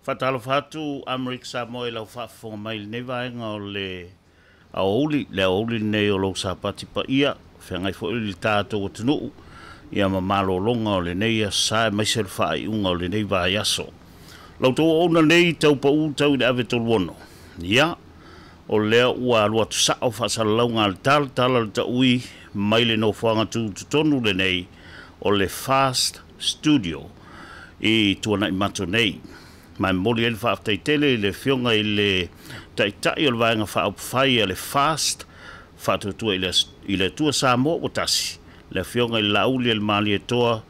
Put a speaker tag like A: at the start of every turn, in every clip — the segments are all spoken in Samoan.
A: Faatalofa atu Amerika Samoa i lau faafofoga mai i lenei vaega o le aoauli, le aoauli lenei o lou Sapati paia, feagai foi le tatou atunuu ia ma malologa o lenei aso sa aemaise le faaiuga o lenei vaiaso. La outou auauna nei tau pau tau i le ave 36. Ia, o lea ua alu atu sao faasalalauga a le talatala le taui mai le nofoaga tutotonu lenei o le Fast Studio i Tuanaimato nei. Ma e momoli ai le faafetai tele i le Afioga i le Taitai o le Vaega Faaupufai a le Fast, Faatuatua i le Atua Samoa ua tasi, le Afioga i le Laauli a le Malietoa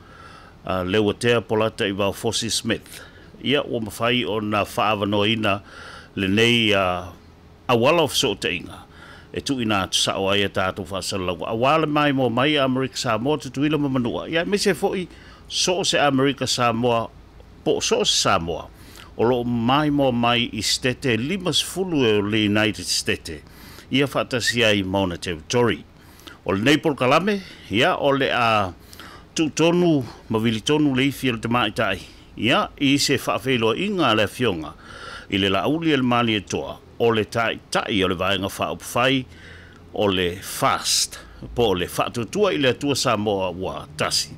A: Leuatea Polataivao Fosi Smith. Ia, ua mafai ona faaavanoaina lenei auala o fesootaiga e tuuina atu sao ai a tatou faasalalauga aua le maimoa mai a Amerika Samoa, Tutuila ma Manua, ia aemaise foi so o se Amerika Samoa po o so o se Samoa o lo o maimoa mai i Setete 50 o le United Setete ia faatasi ai ma ona territory. O lenei polokalame, ia, o le a tuutonu ma vilitonu le ifi o le tamaitai, ia, i se faafeiloaiga a le Afioga i le Laauli a le Malietoa, o le Taitai o le Vaega Faaupufai o le FAST, po o le Faatuatua i le Atua Samoa ua Tasi,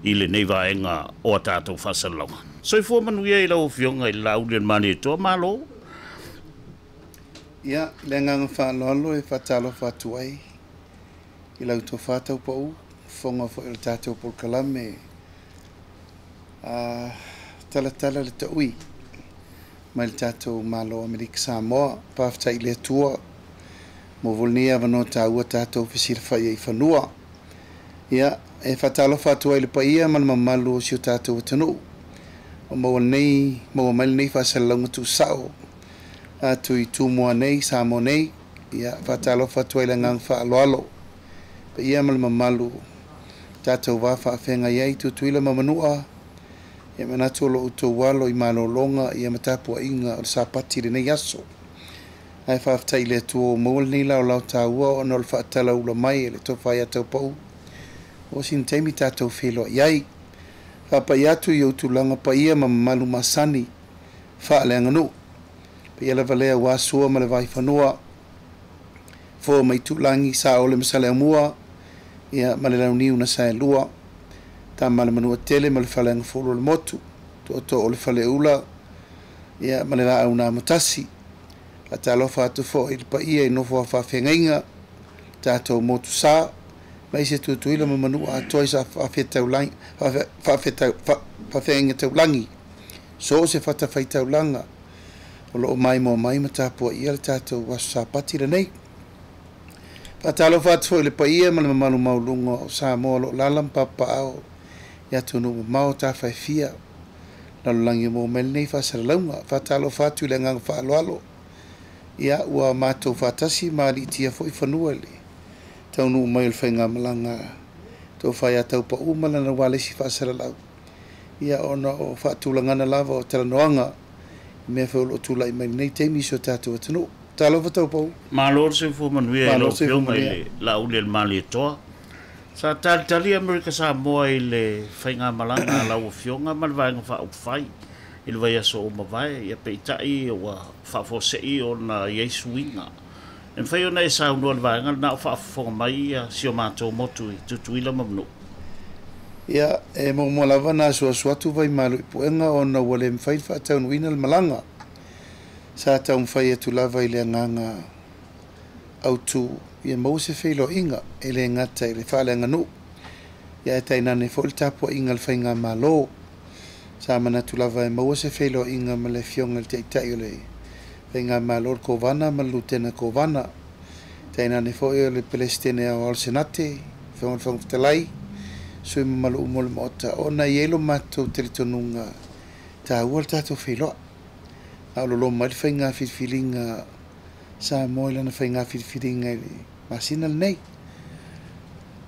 A: i lenei vaega o a tatou faasalalauga. Soifua manuia i lau Afioga i le Laauli a le Malietoa, malo.
B: Ia, i le agaga faaaloalo e faatalofa atu ai i lau tofa taupau, fofoga foi o le tatou polokalame a talatala le taui mai le tatou Malo Amerika Samoa. Faafetai i le Atua mo foi lenei avanoa taua tatou fesilafai ai i fanua. Ia, e faatalofa atu ai i le paia ma le mamalu o si o tatou atunuu o maua lenei, maua mai lenei faasalalauga tuusao atu i Tumua nei, Samoa nei. Ia, faatalofa atu ai i le agaga faaaloalo, paia ma le mamalu tatou va faafeagai ai Tutuila ma Manua. Ia manatu o lo outou alo i malologa ia ma tapuaiga o le Sapati i lenei aso. Ae faafetai i le Atua ua maua lenei laolao taua ona o le faatalaula mai e le tofa ia Taupau o sina taimi tatou feiloai ai. Faapai atu i ou tulaga paia ma mamalu masani faaleaganuu. Paia lava lea ua Sua ma le Vaifanua, Foa ma Itulagi, Saole ma Saleaaumua, ia ma le Launiu na Saelua, Tama le Manuatele ma le Faleagafulu o le Motu, Tootoo o le Faleula, ia ma le Laau na Amotasi. Faatalofa atu foi i le paia i nofo a faafeagaiga, tatou motu sa, mai se Tutuila ma Manua atoa i sa faafeagaiga taulagi, so o se fatafaitaulaga o lo o maimoa mai ma tapuaia le tatou aso Sapati lenei. Faatalofa atu foi i le paia ma le mamalu maualuga o Samoa o lo o alaala ma papapaao i atunuu mamao tafa e fia lalolagi o maua mai lenei faasalalauga. Faatalofa atu i le agaga faaaloalo, ia ua matou faatasi ma aliitia foi fanua i le taunuu mai o le faigamalaga tofa ia Taupau ma lana ualesi faasalalau, ia ona o faatulagana lava o talanoaga i mea foi o lo o tulai mai lenei taimi i si o tatou atunuu. Talofa Taupau.
A: Malo le soifua manuia i
B: Malo
A: lau
B: le soifua
A: Afioga i
B: manuia.
A: le Laauli a le Malietoa. Sa talitali Amerika Samoa i le faigamalaga a lau Afioga ma le Vaega Faaupufai i le vaiaso ua mavae, ia peitai ua faafuasei ona i ai suiga. E mafai ona e saunoa i le vaega lena o faafofoga mai si o matou motu i Tutuila ma Manua?
B: Ia, e muamua lava ona asuasu atu vaimalu i puega ona ua le mafai ona faataunuuina le malaga. Sa taumafai atu lava i le agaga autu ia maua se feiloaiga e le gata i le faaleaganuu, ia ae tainane foi le tapuaiga a le faigamalo. Sa manatu lava e maua se feiloaiga ma le Afioga i le Taitai o le Faigamalo, le Kovana ma le Lutena Kovana, tainane foi o le Peresetene Aoao o le Senate, Afioga i le Fofoga Fetalai, sui usufono mamalu uma o le Maota, ona e i ai lo matou talitonuga taua le tatou feiloai. A o loloa mai le faiga filifiliga Samoa i lana faiga filifiliga i le masina lenei.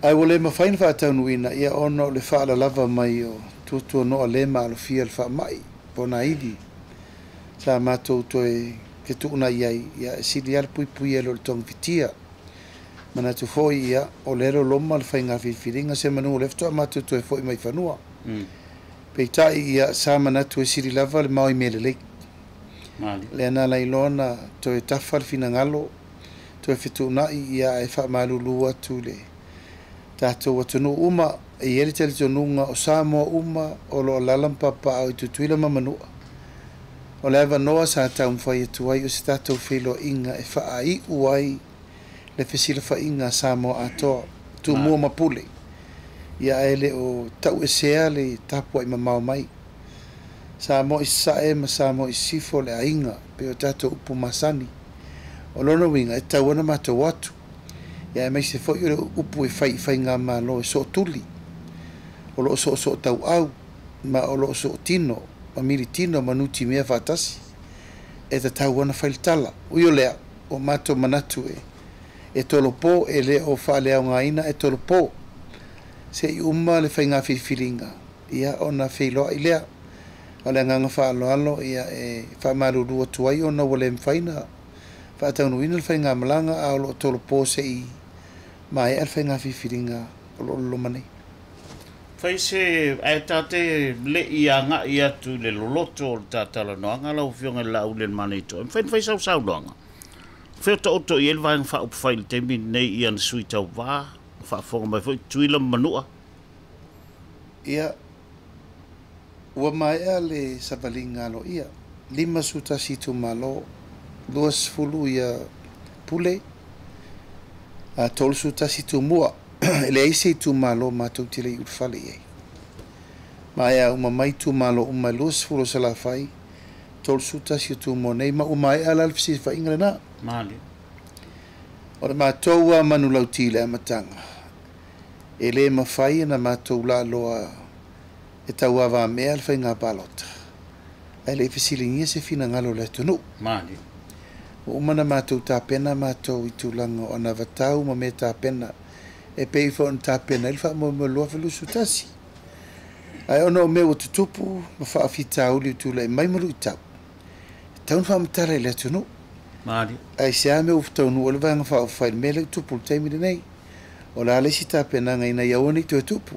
B: Ae ua le mafai ona faataunuuina ia ona o le faalalava mai o tuatuanoa le maalofia le faamai ponaivi sa matou toe fetuunai ai, ia e sili lava le puipuia i lo le togafitia. Manatu foi ia o lea loloma le faiga filifiliga se manu o lea faatoa matou toe foi mai fanua. Peitai ia sa manatu e sili lava le mao i mea lelei. Lea na ala ai loa ona toe tafa le finagalo, toe fetuunai, ia ae faamalulu atu i le tatou atunuu uma. E i ai le talitonuga o Samoa uma o lo o alaala ma papaaao i Tutuila ma Manua. O le avanoa sa taumafai atu ai o se tatou feiloaiga e faaiu ai le fesilafaiga a Samoa atoa, Tumua ma Pule. Ia ae le o tauesea le tapuai mamao mai. Samoa i Sasae ma Samoa i Sisifo le aiga, pei o tatou upu masani. O lona uiga e tatau ona matou atu. Ia aemaise foi o le upu e fai i faigamalo e sootuli, o lo o soosootauau ma o lo o sootino ma militino ma nutimea faatasi, e tatau ona fai le tala. Ui o lea, ua matou manatu e tolopo, e le o faaleaogaina e tolopo. Se i uma le faiga filifiliga, ia ona feiloai lea. O le agaga faaaloalo ia e faamalulu atu ai ona ua le mafai ona faataunuuina le faigamalaga, a o lo o tolopo se i maea le faiga filifiliga o lo o loloma nei.
A: Fai se ae ta te le i agai atu i le loloto o le tatalanoaga lau Afioga i le Laaulialemalietoa. E mafai ona fai sau saunoaga. Fea taoto i ai le Vaega Faaupufai i le taimi lenei i ana sui tauva, faafofoga mai foi Tutuila ma Manua.
B: Ia, ua maea le savaliga aloaia, 51 itumalo, 20 ia pule, 31 tumua. E leai se itumalo matou te le i ulufale i ai. Maea uma mai itumalo uma e 20 o Salafai, 31 o Tumua nei, ma ua maea la le fesilafaiga lena.
A: Malie.
B: O le matou a manulauti i le amataga, e le mafai ona matou laaloa e tauavamea le faiga palota, ae le i fesiligia se finagalo o le atunuu.
A: Malie.
B: Ua uma ona matou tapena matou i tulaga o anavatau ma mea tapena, e pei foi ona tapena ai le faamoemoe 2021. Ae ona o mea ua tutupu ma faafitauli ua tulai mai ma luitau, e tatau ona faamatala i le atunuu.
A: Malie.
B: Ae se a mea ua taunuu ai le Vaega Faaupufai i le mea lea ua tupu i le taimi lenei. O le a le isi tapenaga ina ia aua ne i toe tupu.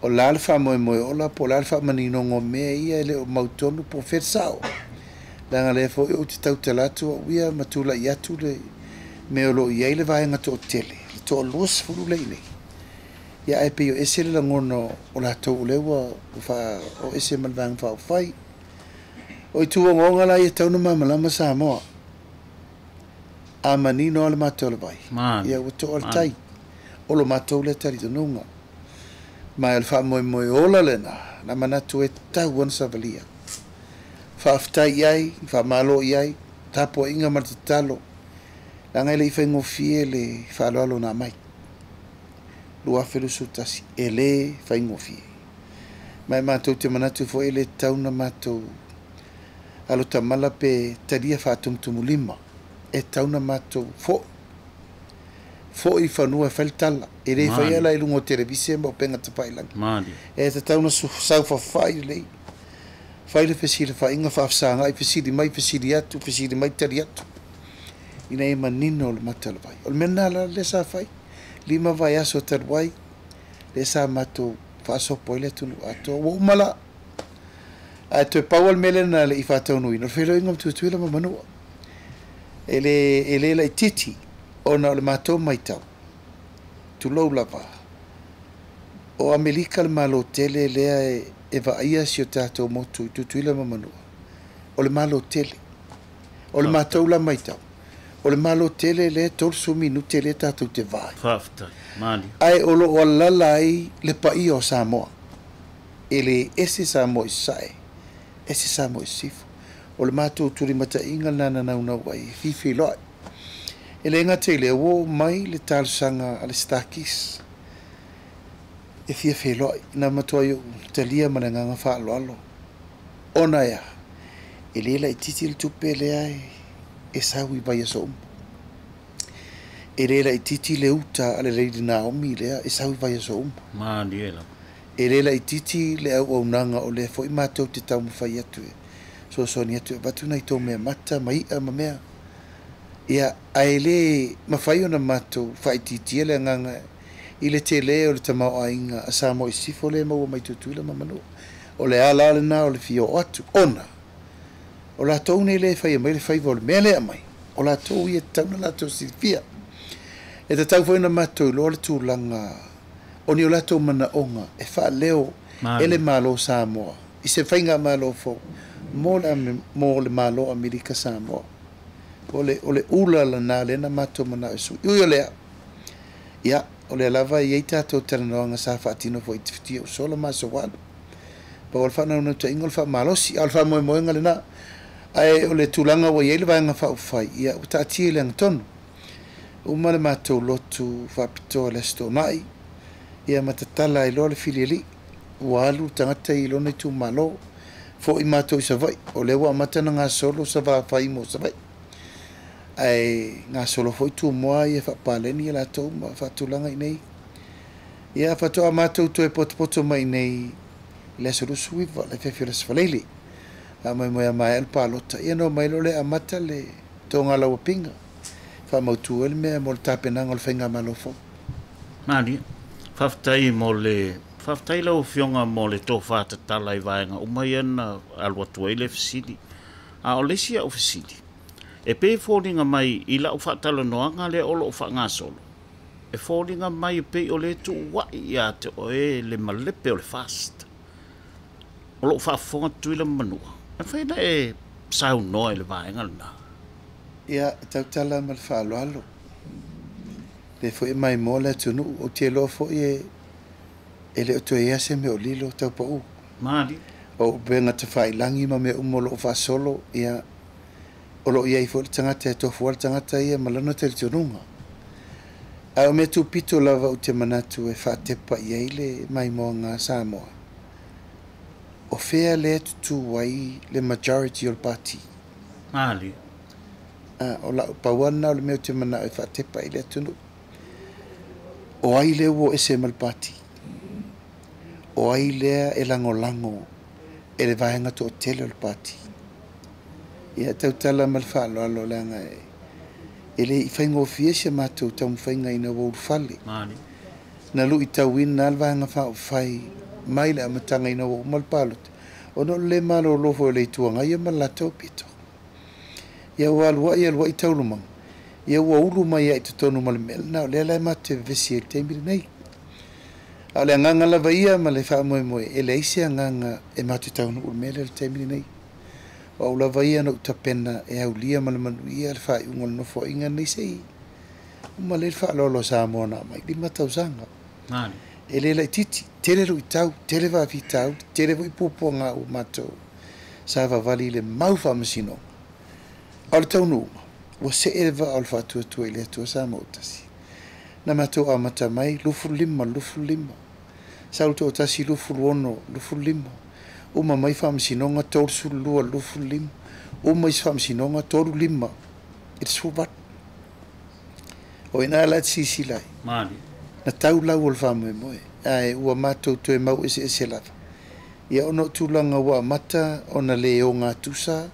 B: O le a le faamoemoe ola po o le a le faamaninoga o mea ia e le o mautonu po o fea le sao. Leaga lea foi ou te tautala atu au ia ma tulai atu le mea o lo o i ai le vaega toatele, le toa-20 lea i inei. Ia ae pei o ese le lagona o latou o lea ua o ese ma le Vaega Faaupufai. O itu ogaoga la ia e tatau ona malamalama Samoa. A manino lava le matou alavai, ia ua toa le tai. O lo matou lea talitonuga. Ma o le faamoemoe ola lena, na manatu e tatau ona savalia. Faafetai i ai, faamalo i ai, tapuaiga ma le tatalo, leaga e le i faigofie le faaaloalo na aumai. 2021, e le faigofie. Ma e matou te manatu foi e le tatau ona matou alotamala pe talia faatumutumulima, e tatau ona matou foi. Foi i fanua e fai le tala. E le faia la i luga o televise ma upega tafailagi. E tatau ona saofafai lelei. Fai le fesilafaiga faafesagai, fesili mai, fesili atu, fesili mai, tali atu. Ina ia manino le mata o le vai. O le mea lena la lea sa fai. 5 vaiaso talu ai, lea sa matou faasopo ai le atunuu atoa. Ua uma la. Ae toe pau le mea lea na le i faataunuuina, o le feiloaiga ma Tutuila ma Manua. E le laitiiti ona o le matou matau, tulou lava, o Amerika le malo tele lea e vaaia si o tatou motu i Tutuila ma Manua. O le malo tele. O le matou la matau, o le malo tele lea 30 minute lea tatou te vaai.
A: Faafetai. Malie.
B: Ae o lo o alaala ai le paia o Samoa. E le ese Samoa i Sasae, ese Samoa i Sisifo. O le matou tulimataiga lena na naunau ai e fifeiloai. E le gata i lea, ua oo mai le talosaga a le Starkis e fia feiloai. Na matuai ou talia ma le agaga faaaloalo. Ona ea, e le laitiiti le tupe lea e sau i vaiaso uma. E le laitiiti le uta a le Lady Naomi lea e sau i vaiaso uma.
A: Malie lava.
B: E le laitiiti le auaunaga o lea foi matou te taumafai atu e soasoani atu e avatu nai tou mea mata ma i'a ma mea. Ia, ae le mafai ona matou faaitiitia le agaga i le tele o le tamaoaiga a Samoa i Sisifo lea e maua mai Tutuila ma Manua. O le ala lena o le fia oo atu, ona O latou nei lea e faia mai le faiva o le mea lea e aumai, o latou ia e tatau ona latou silafia. E tatau foi ona matou iloa le tulaga o ni o latou manaoga e faaleo e le Malo o Samoa i se faigamalo fou mo le Malo o Amerika Samoa. O le ula lena lea na matou manao e sui. Ui o lea, ia, o lea lava e i ai tatou talanoaga sa faatino foi i te futia ua sola ma aso ua alu. Pau o le faanaunautaiga o le faamalosi, a o le faamoemoega lena. Ae o le tulaga ua i ai le Vaega Faaupufai, ia ua taatia i le agatonu. Uma le matou lotu faapitoa i le Aso Toonai, ia ma tatala ai loa le filialii. Ua alu le tagata i lona itumalo, foi matou i Savaii, o lea ua amata ona gasolo sa va fai mo Savaii. Ae gasolo foi Tumua ia faapaleni latou ma faatulaga i inei. Ia faatoa matou toe potopoto mai i inei i le aso 29, le afiafi o le Aso Faraile. Faamoemoe e maea le palota, ia ona omai loa lea e amata le togalauapiga, faamautu ai le mea mo le tapenaga o le faigamalo fou.
A: Malie, faafetai mo le faafetai lau Afioga mo le tofa tatala i vaega uma ia na alu atu ai le fesili. A o le isi au fesili, e pei e foliga mai i lau faatalanoaga lea o lo o faagasolo, e foliga mai e pei o lea e tuuai ia te oe le malepe o le FAST. O lo o faafofoga Tutuila ma Manua. E mafai ona e saunoa i le vaega lena?
B: Ia, e tautala ma le faaaloalo. Lea foi e maimoa le atunuu. Ou te iloa foi e le o toe i ai se mea o lilo tau pau.
A: Malie.
B: O upega tafailagi ma mea uma o lo o faasolo, ia, o lo o i ai foi le tagata e tofu ai le tagata ia ma lana talitonuga. Ae o mea tupito lava ou te manatu e faatepa i ai le maimoaga a Samoa. O fea lea e tutū ai le majority o le pati?
A: Malie.
B: O lau pau lava lena o le mea ou te manao e faatepa i le atunuu. O ai lea ua o ese ma le pati? O ai lea e lagolago e le vaega toatele o le pati? Ia, e tautala ma le faaaloalo leaga e le i faigofie si a matou taumafaiga ina ua ulufale.
A: Malie.
B: Na luitauina lava le Vaega Faaupufai mai le amataga ina ua uma le palota, ona o le le malolo foi o le Itu Agai ma le latou pito. Ia ua aluai aluai taualumaga, ia ua ulu mai lava i totonu ma le mea lena, o lea la e matou te vevesi ai i le taimi lenei. A o le agaga lava ia ma le faamoemoe, e leai se agaga e matou te taunuu i le mea lea i le taimi lenei. O au lava ia na ou tapena e aulia ma le manuia le faaiuga o le Nofoaiga lenei se i uma lelei le faaaloalo a Samoa na aumai, 5 tausaga. E le laitiiti, tele luitau, tele faafitauli, tele foi puapuaga ua matou savavali i le mau faamasinoga. A o le taunuuga, ua see le vaa o le faatuatua i le Atua Samoa ua tasi. Na matou amata mai 25, 25, sau le toatasi 26, 25, uma mai faamasinoga 32, 25, uma isi faamasinoga 35 i le 18. O i ina la e te silasila ai.
A: Malie.
B: Na tau lau o le faamoemoe, ae ua matou toe mau eseese lava. Ia ona o tulaga ua amata ona le ogatusa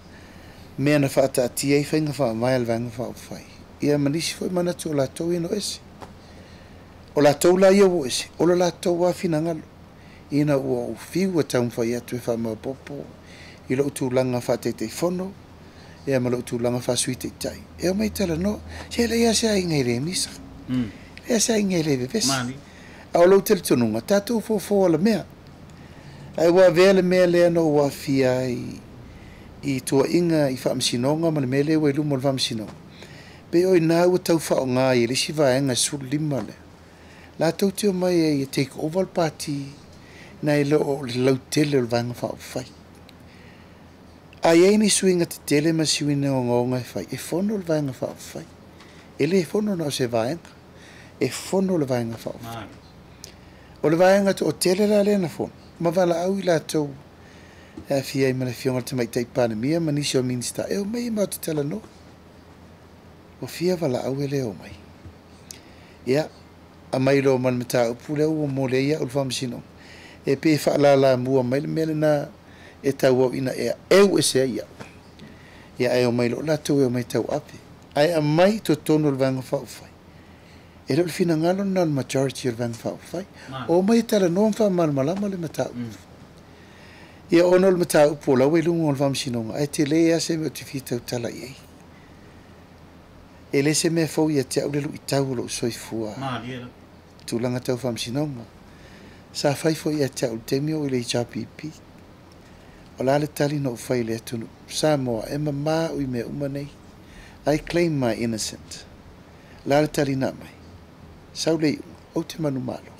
B: mea na faataatia ai faiga faavae a le Vaega Faaupufai, ia ma nisi foi manatu o latou ia na o ese. O latou la ia ua o ese, o lo latou lava finagalo, ina ua ou fiu e taumafai atu e faamaopoopo i lou tulaga faa-Taitaifono, ia ma lou tulaga faa-Sui Taitai, e omai talanoa. Se e leai lava se aiga e le misa, e leai se aiga e le vevesi. A o lou talitonuga, tatou fofo alamea. Ae ua avea le mea lea na ou aafia ai i tuuaiga i faamasinoga ma le mea lea ua i luma o le faamasinoga, pei o i ina ua tau faaaoga ai e le isi vaega e 15 lea. Latou te omai ai e take over le pati nai lo o le lautele o le Vaega Faaupufai. A i ai ni suiga tetele ma suiga ogaoga e fai, e fono le Vaega Faaupufai. E le fono na o se vaega, e fono le Vaega Faaupufai. O le vaega toatele la lea na fono, ma valaau i latou e aafia ai ma le Afioga i le Tamaitai Palemia ma nisi o Minisita e omai e matou te talanoa. Ua fia valaau e le omai. Ia, aumai loa ma le mataupu lea ua momoli ai au i le faamasinoga, e pei e faalalamua mai le mea lena e tauau ina e aeu ese ai au. Ia ae omai loa latou e omai tauave. Ae aumai i totonu o le Vaega Faaupufai. E le o le finagalo lena o le majority o le Vaega Faaupufai. Omai e talanoa ma faamalamalama le mataupu. Ia ona o le mataupu o la ua i luga o le faamasinoga, ae tele lava se mea ou te fia tautala i ai. E le se mea fou ia te au le luitau o lou soifua tulaga tau faamasinoga. Sa fai foi ia te au i le taimi o i le HRPP. O le a le tali na ou fai i le atunuu Samoa, e mamā au i mea uma nei. I claim my innocent. O le a le tali na aumai? Sau le iuga, ou te manumalo.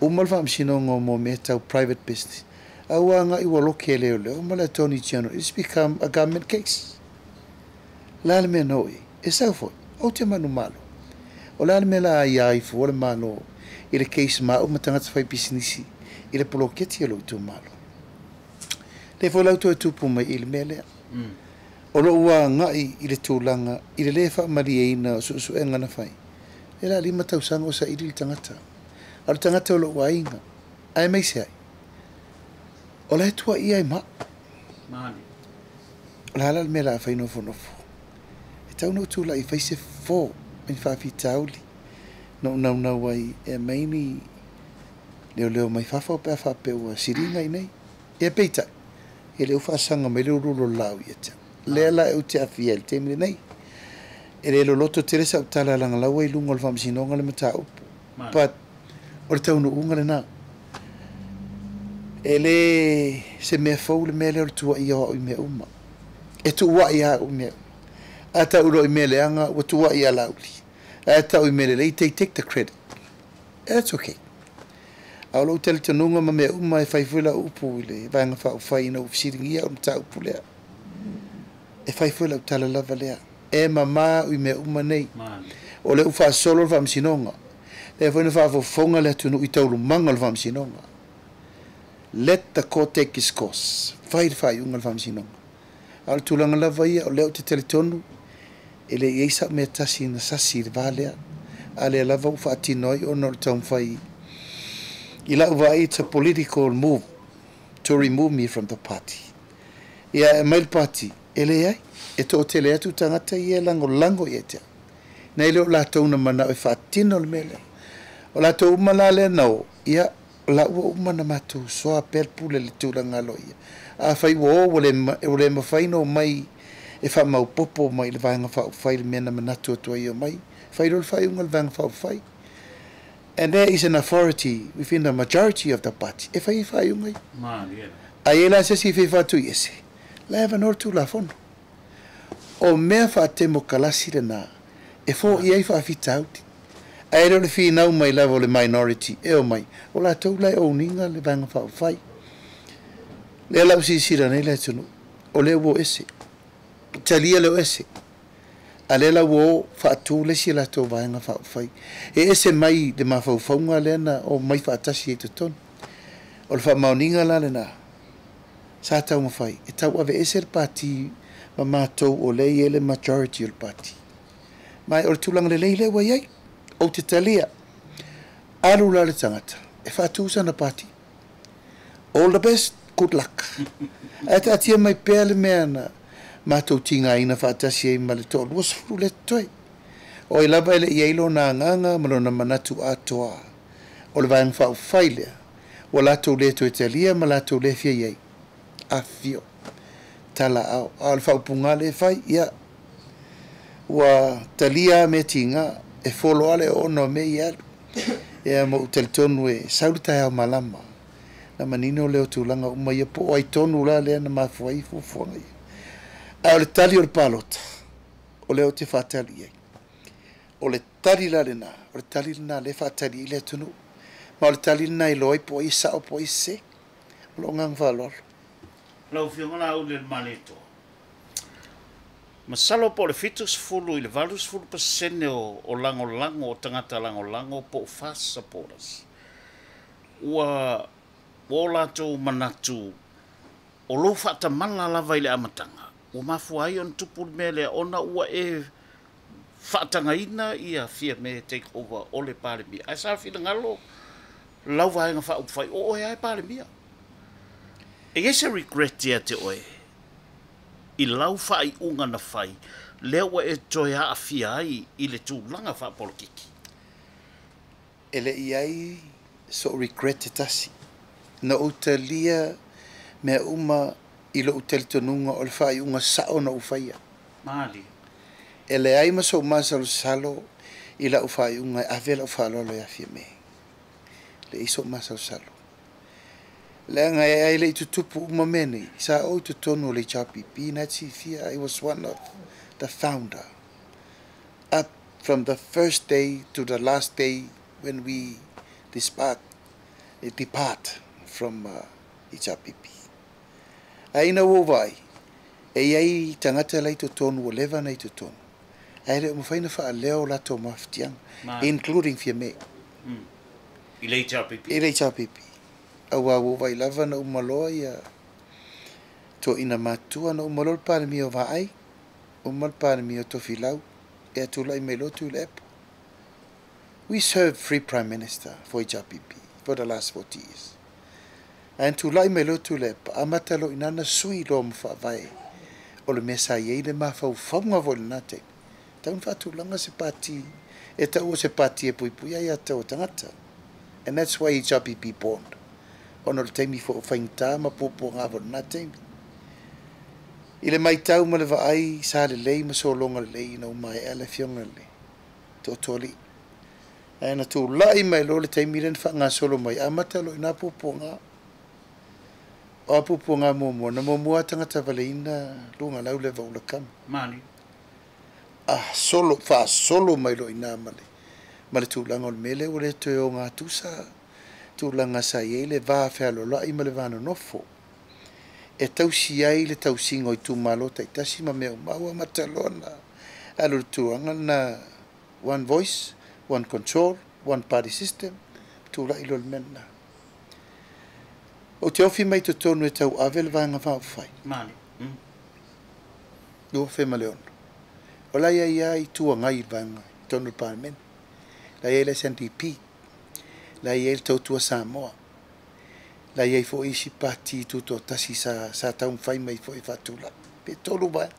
B: Uma le faamasinoga mo mea tau private business. A ua agai ua loke e leoleo ma le Attorney General. It's become a government case. O le a le mea na oo i ai? E sau foi, ou te manumalo. O le a le mea la a ia ai fua le Malo i le case ma au ma tagata fai pisinisi i le poloketi o lou itumalo? Lea foi la ua toe tupu mai i le mea lea. O lou agai i le tulaga i le lē faamalieina o suesuega na fai, e la 5 tausaga o saili le tagata. A o le tagata o lou aiga, aemaise ai, o la e tuuaia ai ma au. O le a la le mea o le a fai nofonofo? E tatau ona ou tulai e fai se fofo ma ni faafitauli na ou naunau ai e aumai ni leoleo mai fafo pe a faapea ua siliga i inei. Ia peitai, e le o faasaga mai le uluulu o le laau ia te au. Lea la ou te aafia i le taimi lenei. E le loloto tele sau tala leaga la ua i luga o le faamasinoga le mataupu. But o le taunuuga lena. E le se mea fou le mea lea o le tuuaia o au i mea uma. E tuuai lava au i mea uma. A tau loa i mea leaga, ua tuuai ia Laauli. Ae tau i mea lelei, they take the credit. That's okay. A o lou talitonuga ma mea uma, e fai foi lau upu i le Vaega Faaupufai ina ua fesiligia au i le mataupu lea. E fai foi lau tala lava lea. E mamā au i mea uma nei. O lea ua faasolo le faamasinoga. Lea foi na faafofoga le atunuu i taualumaga o le faamasinoga. Let the court take its course. Fai le faaiuga a le faamasinoga. A o le tulaga lava ia, o lea ou te talitonu, e le i ai sau mea tasi na sasi i le va lea. A lea lava ua faatino ai ona o le taumafai i lau vaai, it's a political move to remove me from the party. Ia e aumai le party, e leai, e toatele atu tagata ia e lagolago ia te au. Nai le o latou na manao e faatino le mea lea. O latou uma la lea na o, ia, o la ua uma na matou soa pea le pule i le tulaga aloaia. Afai ua o ua le, ua le mafai ona omai e faamaopoopo mai i le Vaega Faaupufai le mea na manatu atu ai e omai, fai loa le faaiuga a le Vaega Faaupufai. And there is an authority within the majority of the party e fai ai faaiuga ia. A i ai la se isi e fia faatuiese, la e avanoa le Tulafono. O mea faatemokalasi lena e foia ai faafitauli. Ae le o le finau mai lava o le minority e omai, o latou la e owning le Vaega Faaupufai. Lea la ua silasila nei le atunuu, o lea ua o ese. Talia le o ese. A lea la ua o faatu le isi latou Vaega Faaupufai. E ese mai le mafaufauga lea na omai faatasi ai i totonu. O le faamaoniga la lena, sa taumafai e tauaveese le pati ma matou o lea e i ai le majority o le pati. Ma o le tulaga lelei lea ua i ai. Ou te talia. Alu la le tagata e faatu sana pati. All the best, good luck. Ae taatia mai pea le mea na matou tigaina faatasi ai ma le toa-20 lea totoe. O ai lava e le i ai lona agaga ma lona manatu atoa o le Vaega Faaupufai lea, ua latou le toe talia ma latou le fia i ai. Afifio. Tala ao. A o le faaupuga lea e fai, ia, ua talia lava mea tiga, e folo lava le oona o mea ia e alu. Ia ma ou talitonu e sau le taeao malama, na manino lea o tulaga uma ia, po o ai tonu la lea na mafua ai fuafuaga ia. Ae o le tali o le palota, o lea ou te faatali i ai. O le tali la lena, o le tali lena lea e faatali ai le atunuu. Ma o le tali lena e iloa ai po o ai e sao po o ai e sese. O lou agaga faaaloalo.
A: Lau Afioga Laaulialemalietoa, masalo po o le 70 i le 80% o lagolago o tagata lagolago po o FAST supporters ua o latou manatu o lou faatamala lava i le amataga ua mafua ai ona tupu le mea lea ona ua e faatagaina ia Fiame take over o le Palemia, ae sa finagalo lau Vaega Faaupufai o oe lava e Palemia. E i ai se regret ia te oe i lau faaiuga na fai lea ua e toe aafia ai i le tulaga faapolokiki?
B: E le i ai sou regret e tasi. Na ou talia Mea uma i lo'u talitonuga o le faaiuga sa'o na ou faia.
A: Malie.
B: E leai ma so'u masalosalo i la'u faaiuga e ave la'u faaaloalo ia Fiame. Leai so'u masalosalo. Leaga e ai le'i tutupu uma mea nei, sa ou i totonu o le HRPP na e silafia. I was one of the founder. Up from the first day to the last day when we depart from HRPP. Ae ina ua ou vaai, e i ai tagata la i totonu ua leva ona i totonu, ae le o mafai ona faaleo o latou mafatiaga, including Fiame.
A: I le HRPP.
B: I le HRPP. Auā ua ou vaai lava na uma loa ia toeaiina matutua, na uma loa le Palemia o Vaai, uma le Palemia o Tofilau, ia tulai mai loa Tuilaepa. We served three Prime Minister for HRPP for the last 40 years. Ae na tulai mai loa Tuilaepa, amata loa i ina na sui loa ma faavae o le mea sa i ai le mafaufauga foi i lena taimi. E tatau ona faatulaga se pati e taua o se pati e puipuia ai a tagata. And that's why HRPP born. Ona o le taimi foi o faigata ma puapuaga foi i lena taimi. I le matau ma le vaai sa lelei ma sologa lelei ina ua maea le afioga i le Tootooalii. Ae na tulai mai loa le taimi lea na faagasolo mai, amata loa i ina puapuaga. O a puapuaga muamua? Na muamua lava tagata valeina lugalau le Vaula Kama.
A: Malie.
B: A solo, faasolo mai loa i ina ma le tulaga o le mea lea ua le toe ogatusa tulaga sa i ai le va fealoaloai ma le va nonofo e tausi ai le tausiga o itumalo taitasi ma mea uma. Ua amata loa ona alu i le tulaga lena, one voice, one control, one party system, tulai loa le mea lena. Ou te ofi mai totonu e tauave le Vaega Faaupufai.
A: Malie.
B: 2006. O la e i ai lava Itu Agai i le vaega i totonu o le Palemene. La e i ai le SNDP, la e i ai le Tautua Samoa, la e i ai foi isi pati tutoatasi sa taumafai mai foi e faatulai, pe tolu vaega.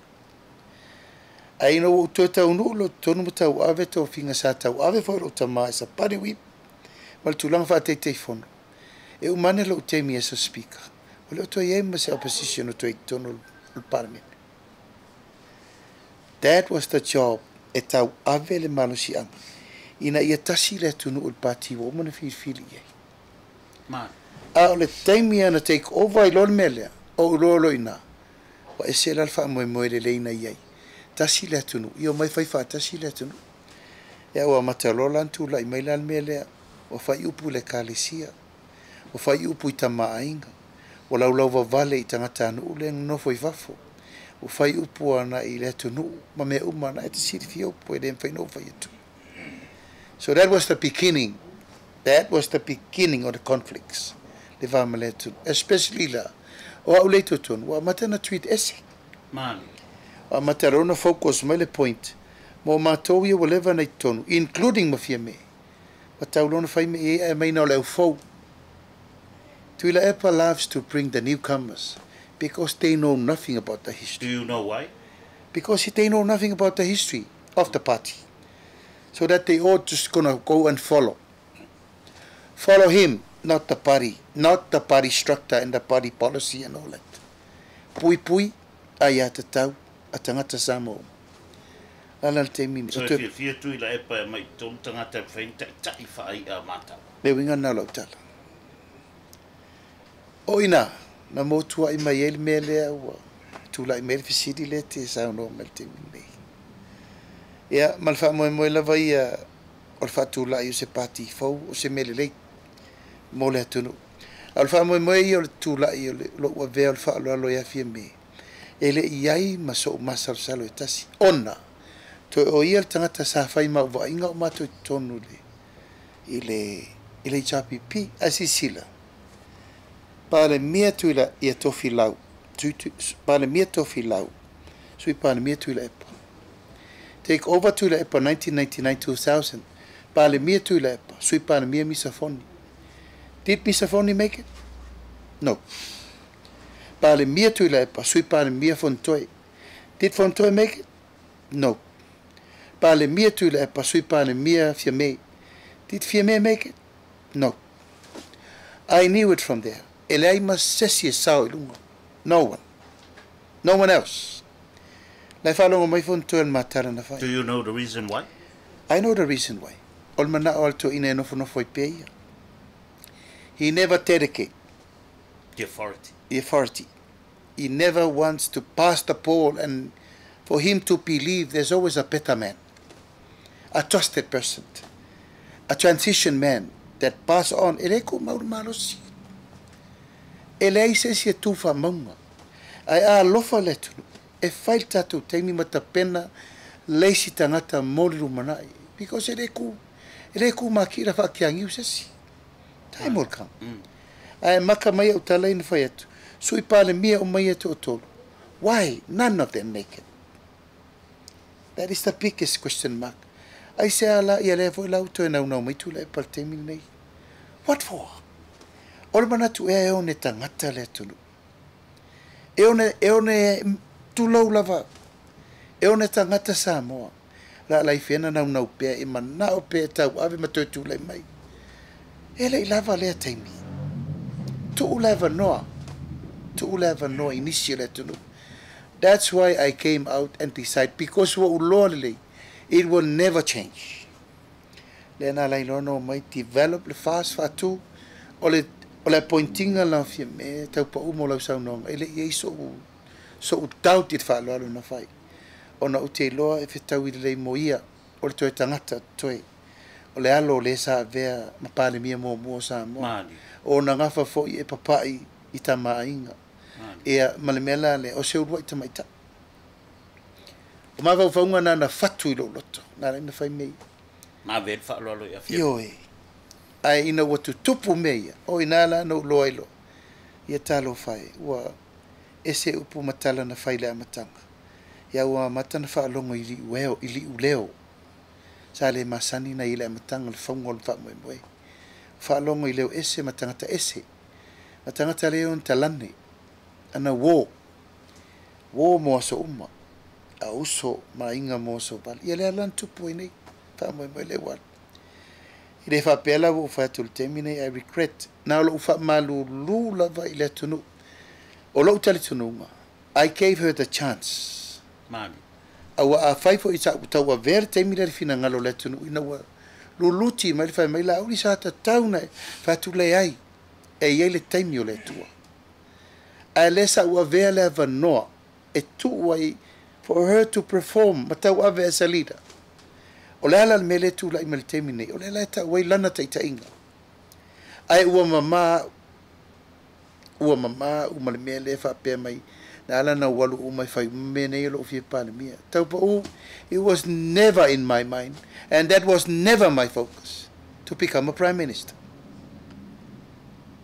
B: Ae ina ua ou toe taunuu loa i totonu ma tauave tofiga sa tauave foi e lou tama as a party whip ma le tulaga faa-Taitaifono, e uma ane lou taimi as a Speaker, ua le o toe i ai ma se opposition o toe i totonu o le Palemene. That was the job e tauave le malosiaga ina ia tasi le atunuu i le pati ua uma ona filifili i ai.
A: Malie.
B: A o le taimi lava na take over ai loa le mea lea, ou iloa loa i ina, ua ese la le faamoemoe lelei na i ai. Tasi le atunuu, ia omai fai faatasi le atunuu. Ia ua amata loa la ona tulai mai la le mea lea, ua fai upu i le Ekalesia, ua fai upu i tamaaiga, ua laulauvavale i tagatanuu lea e nonofo i fafo, ua fai upu agai i le atunuu ma mea uma na e te silafia upu e le mafai ona ou fai atu. So that was the beginning. That was the beginning of the conflicts. Le va ma le atunuu. Especially la, o au lea i totonu, ua amata ona treat ese.
A: Malie.
B: Ua amata loa ona focus mai le point mo matou ia ua leva ona i totonu, including ma Fiame. Ua tau loa ona fai mea i ai ae aumai na o le aufou. Tuilaepa loves to bring the newcomers because they know nothing about the history.
A: Do you know why?
B: Because they know nothing about the history of the party. So that they all just gonna go and follow. Follow him, not the party, not the party structure and the party policy and all that. Puipui aiatatau a tagata Samoa uma. O le a le taimi
A: So e fiafia Tuilaepa e aumai i totonu tagata e mafai ona taitai faai'a matau.
B: Le uiga lena o lau tala. O i ina na motuai mai ai le mea lea ua tulai mai ai le fesili lea e te saunoa mai i le taimi lenei. Ia, ma le faamoemoe lava ia o le faatulai o se pati fou o se mea lelei mo le atunuu. A o le faamoemoe ia o le tulai o lou avea o le faaaloalo ia Fiame, e le i ai ma so'u masalosalo e tasi, ona toe o ia le tagata sa fai ma au vaaiga o matou i totonu i le i le HRPP. Ae silasila, Palemia Tuilaia Tofilau, Palemia Tofilau, Sui Palemia Tuilaepa. Take over Tuilaepa 1999-2000, Palemia Tuilaepa, Sui Palemia Misa Foni. Did Misa Foni make it? No. Palemia Tuilaepa, Sui Palemia Fonotoe. Did Fonotoe make it? No. Palemia Tuilaepa, Sui Palemia Fiame. Did Fiame make it? No. I knew it from there. E leai ma se isi e sao i luga. No one. No one else. La e faalogo mai Fonotoe i le ma tala na fai.
A: Do you know the reason why?
B: I know the reason why. O le manao o le toeaina e nofonofo ai pea ia. He never dedicate.
A: The authority.
B: The authority. He never wants to pass the ball and for him to believe there's always a better man, a trusted person, a transition man that pass on. E le tumau le malosi. E leai se isi e tu faamauga. Ae a alofa le atunuu, e fai le tatou taimi ma tapena le isi tagata mo le lumanai. Because e le ku, e le ku makila faakiagiu se isi. Time will come. Ae maka mai au tala ina fai atu, Sui Palemia uma ia e toatolu. Why none of them make it? That is the biggest question mark. Aisea la ia lea foi la ua toe naunau mai Tuilaepa i le taimi lenei? What for? O le manatu ea e one tagata le atunuu. E one, e one, tulou lava, e one tagata Samoa. La la i fea na naunau pea e manao pea e tauave ma toe tulai mai. E le i lava lea taimi. Tuu le avanoa. Tuu le avanoa i nisi o le atunuu. That's why I came out and decide because ua ou loa lelei, it will never change. Lea na ala ai loa na omai develop le FAST faatu o le o le appointinga la Fiame tau pau mo lau saunoaga e le i ai so'u so'u doubt i le faaaloalo na fai ona ou te iloa e fetaui lelei mo ia o le toe tagata toe o le alo o le sa avea ma Palemia muamua o Samoa o ona gafa foi e papa'i i tama aiga ia ma le mea la lea o se uluai tamaitai. O mafaufauga na na fatu i lou loto na ala ai ona fai mea ia.
A: Ma ave ai le faaaloalo i Afia.
B: Ioe. Ae ina ua tutupu mea ia, o ina la na ou iloa ai loa, ia talofa e, ua ese upu ma tala na fai i le amataga. Ia ua amata ona faalogo i liueo, i liuleo. Sa le masani na i le amataga o le fauga o le faamoemoe. Faalogo i leo ese ma tagata ese, ma tagata le ona talane, ana uō, uō mo aso uma, a uso ma aiga mo aso vale. Ia lea la na tupu ai nei faamoemoe lea ua alu. E le faapea la ua ou fai atu i le taimi nei, I regret. Na o lou faamalulu lava i le atunuu. O lou talitonuga, I gave her the chance.
A: Mali.
B: Aua afai foi sa ou tauavea le taimi lea i le finagalo o le atunuu ina ua luluti mai le fai mai, Laauli sa tatau ona e fai atu, leai, e i ai le taimi o le Atua. Ae le sa ou avea le avanoa e tuu ai for her to perform ma tauave as a leader. O le a la le mea lea e tulai mai i le taimi nei, o lea la e tau ai lana taitaiga. Ae ua mama au, ua mama au ma le mea lea e faapea mai, na ala ona ou alu uma e fai uma mea nei o lou fia Palemia. Taupau, it was never in my mind and that was never my focus to become a Prime Minister.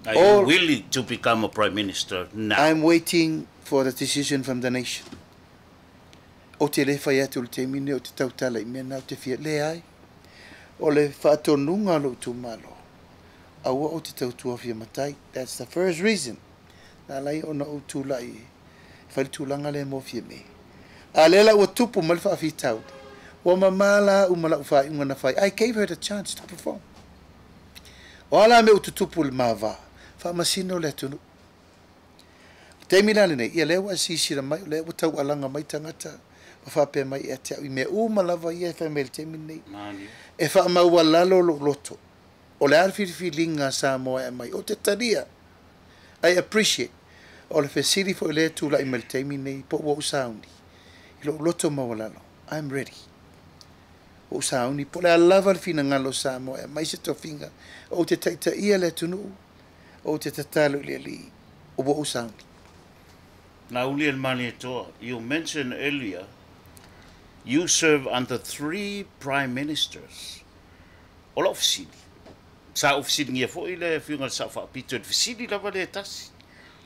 A: Are you willing to become a Prime Minister now?
B: I'm waiting for the decision from the nation. Ou te le fai atu i le taimi lenei ou te tautala i mea na ou te fia, leai. O le faatonuga a lou itumalo, aua ou te tautua fia matai. That's the first reason na ala ai ona ou tulai e fai le tulaga lea mo Fiame. A lea la ua tupu mai le faafitauli, ua mama la au ma lau faaiuga na fai. I gave her the chance to perform. O a la mea ua tutupu i le ma va, faamasino le atunuu. O le taimi la lenei, ia lea ua e silasila mai, o lea ua taualaga mai tagata ma faapea mai ia te au i mea uma lava ia e fai mai i le taimi lenei. E faamaualalo lou loto, o le a le filifiliga a Samoa e aumai, ou te talia. I appreciate. O le fesili foi lea e tulai mai i le taimi lenei, po ua ou sauni i lou loto maualalo, I'm ready. Ua ou sauni, po o le a lava le finagalo o Samoa e aumai se tofiga, ou te taitaia le atunuu, ou te tatalo i le Alii, ua ou sauni.
A: Laauli e le Malietoa, you mentioned earlier you serve under three Prime Ministers. O lau fesili, sa ou fesiligia foi le Afioga i le Sao Faapito i le fesili lava lea e tasi,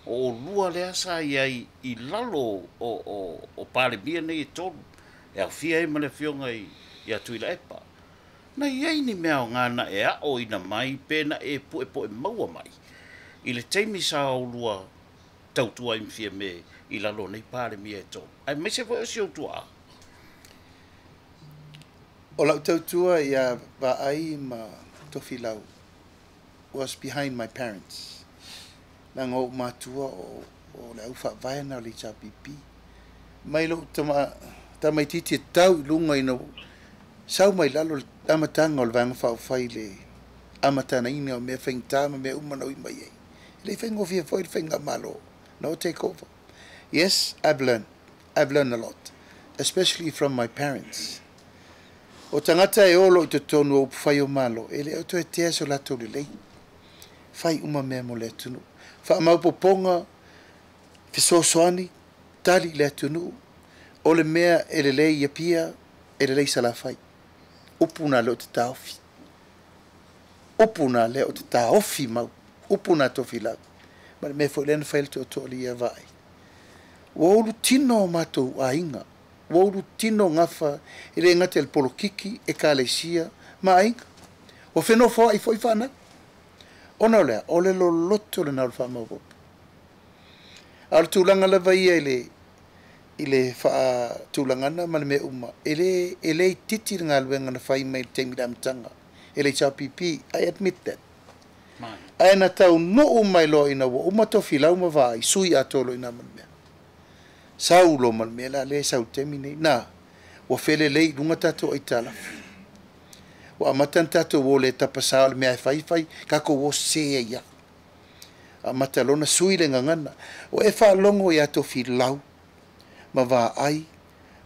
A: o olua lea sa i ai i lalo o Palemia nei e tolu, e aofia ai ma le Afioga ia Tuilaepa. Na i ai ni mea aoga na e aoina mai pe na e puepu'e maua mai i le taimi sa olua tautua ai ma Fiame i lalo o nei Palemia e tolu, aemaise foi o si ou tuaa?
B: O lau tautua ia Vaai ma Tofilau was behind my parents. Leaga o ou matua o le au faavae na o le HRPP. Mai lou tamaitiiti e tau i luga ina sau mai lalo le amataga o le Vaega Faaupufai i le amatanaina o mea faigata ma mea uma na ui mai ai. E le i faigofie foi le faigamalo na o take over. Yes, I've learned. I've learned a lot, especially from my parents. O tagata e olo i totonu o upufai o Malo, e le o toe tea so latou lelei. Fai uma mea mo le atunuu. Faamaopoopoga, fesoasoani, tali i le atunuu, o le mea e lelei i Apia, e lelei i Salafai. Upu na lea o te taofi. Upu na lea o te taofi mau. Upu na Tofilau. Ma le mea foi lea na fai le tootoo ia vaai. Ua ulu tino o matou aiga. Ua ulu tino gafa e le gata i le polokiki, ekalesia ma aiga. Ua fenofoai foi fanau. Ona o lea, o le loloto lena o le faamaopoopo. A o le tulaga lava ia i le faatulagana ma le mea uma, e le itiiti le galuega na fai mai i le taimi i le amataga e le HRPP. I admit that. Ae na taunuu mai loa ina ua uma Tofilau ma Vaai, sui atoa loa i ina ma le mea. Sau loa ma le mea la lea e sau i le taimi nei. Na, ua felelei i luga tatou aitalafu. Ua amata ona tatou o le tapasā o le mea e fai fai, tatou o sese ai lava. Amata loa ona sui le gagana. Ua e faalogo ia Tofilau ma Vaai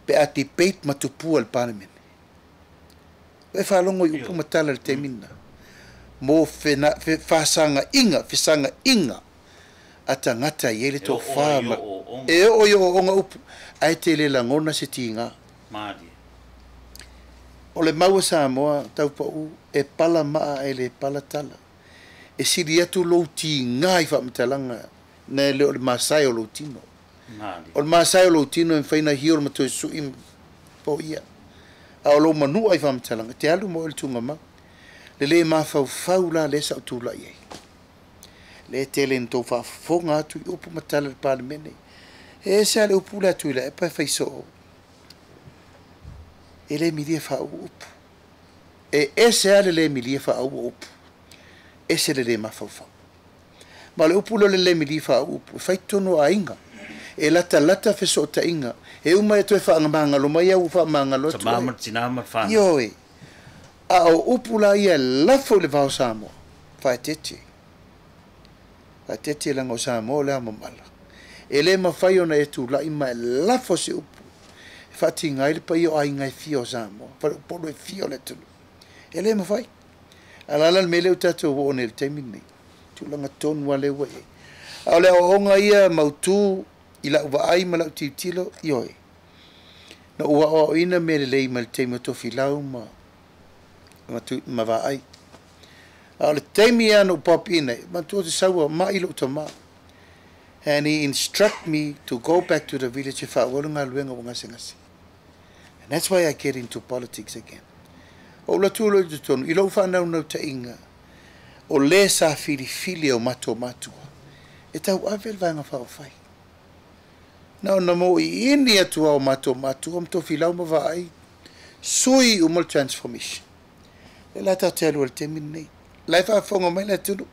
B: pe a debate ma tupua i le Palemene. Ua e faalogo i upu ma tala i le taimi lena. Mo fesagaiga a tagata e i ai le tofa. E oo i ooooga upu, ae te le lagona se tiga. O le mau a Samoa taupau e pala maa e le pala tala. E sili atu lou tiga i faamatalaga na e le o le masae o lou tino. O le masae o lou tino e mafai ona heal ma toe sui po ia. A o lou manua i faamatalaga, te alu ma oe i le tugamau. Le le mafaufau la lea sa ou tulai ai. Le tele na tou faafofoga atu i upu ma tala i le Palemene. E ese lava le upu lea a Tuilaepa e fai soo. E le milia faauu upu. E ese lava le le milia faauu upu. Ese le le mafaufau. Ma o le upu lea o le le milia faauu upu, e fai totonu o aiga. E latalata fesootaiga. E uma e toe faamagalo mai au ua faamagalo atu.
A: Tama ma le tina ma le fanau.
B: Ioe. A o upu la ia e lafo i le vao Samoa, faaeteete. Faaeteete leaga o Samoa o le ao mamala. E le mafai ona e tulai ma e lafo se upu e faatiga ai le paia o aiga e fia o Samoa, faleupolu e fia o le atunuu. E le mafai. A o le a la le mea lea ua tatou oo nei i le taimi lenei? Tulaga tonu lava lea ua i ai. A o le aoaoga ia mautu i lau vaai ma lau tilotilo, ioe, na ou aoaoina mea lelei mai le taimi o Tofilau ma Vaai. A o le taimi lava na ou paopiina ai, manatua ou te sau ua mai lou tama. And he instruct me to go back to the village e faaauau le galuega ua gasegase. And that's why I get into politics again. O ou alu atu loa i totonu, i lou faanaunautaiga, o le sa filifili e o matou matua, e tauave le Vaega Faaupufai. Na ona mauiini atu lava o matou matua ma Tofilau ma Vaai, sui uma le transformation. Lea la tatou te alu ai i le taimi lenei. La e faafofoga mai le atunuu.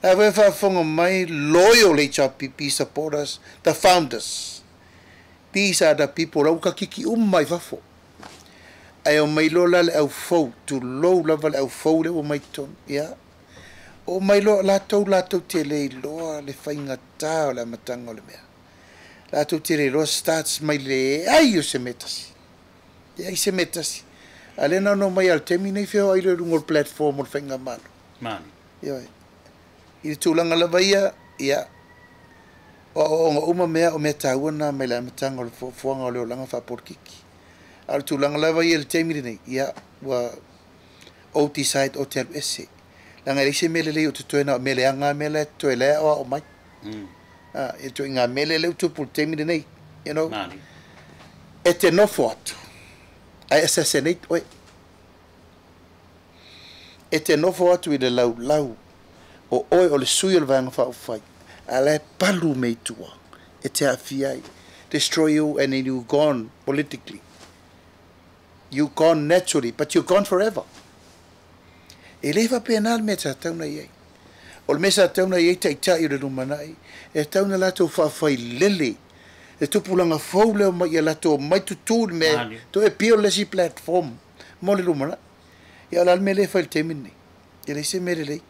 B: La foi e faafofoga mai loyal HRPP supporters, the founders. These are the people la ua kakiki uma i fafo. Ae omai loa la le au fou, tulou lava le au fou lea ua omai i totonu. Ia, omai loa latou, latou te le iloa le faigata o le amataga o le mea. Latou te le iloa starts mai leai o se mea tasi. Leai se mea tasi. A lea na ona omai lava i le taimi nei feoai loa i luga o le platform o le faigamalo. Ioe. I le tulaga lava ia, ia, o aoaoga uma mea o mea taua na mai le amataga o le fuafuaga o le olaga faapolikiki. A o le tulaga lava ia i le taimi lenei, ia, ua ou decide ou te alu ese. Leaga e leai se mea lelei o totoe na o mea leaga lava mea la e totoe la e aoao mai. E ituaiga mele lea ua tupu i le taimi lenei, you know. E te nofo atu, ae assassinate oe. E te nofo atu i le laulau o oe o le sui o le Vaega Faaupufai, a la e palu mea i tua e te aafia ai. Destroy you and then you gone politically. You gone naturally, but you gone forever. E le faapena le mea e tatau ona i ai. O le mea sa tatau ona i ai taitai o le lumanai, e tatau ona latou faafailele le tupulaga fou lea omai ia latou omai tutu i le mea, toe build le isi platform mo le lumanai. Ia o le a le mea lea e fai i le taimi lenei? E leai se mea lelei.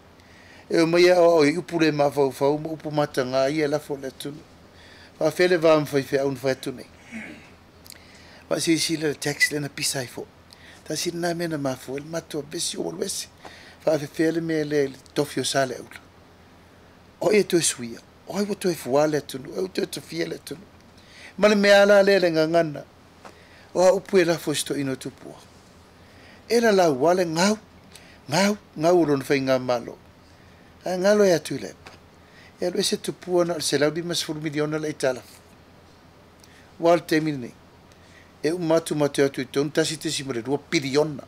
B: E omai e aoao i upu le mafaufau ma upu mataga ia e lafo i le atunuu. E faapefea le va ma faifeau na fai atu nei? Faasilasila le tax lea na pisa ai foi. Tasi lena mea na mafua ai le matou vevesi ua alu ese. Faafefea le mea lea i le tofi o Saleaula? O ai e toe suia? O ai ua toe fua le atunuu? O ai ua toe tofia le atunuu? Ma le mea lava la lea i le gagana, o a upu e lafo i se toeaina o Tupua? E lalau lava le gau, gau, gau o lona faigamalo. Ae galo ia Tuilaepa, e alu ese Tupua na o le $150 miliona le aitalafu. Aua o le taimi lenei, e uma atu ma toe o atu i totonu $1.2 piliona.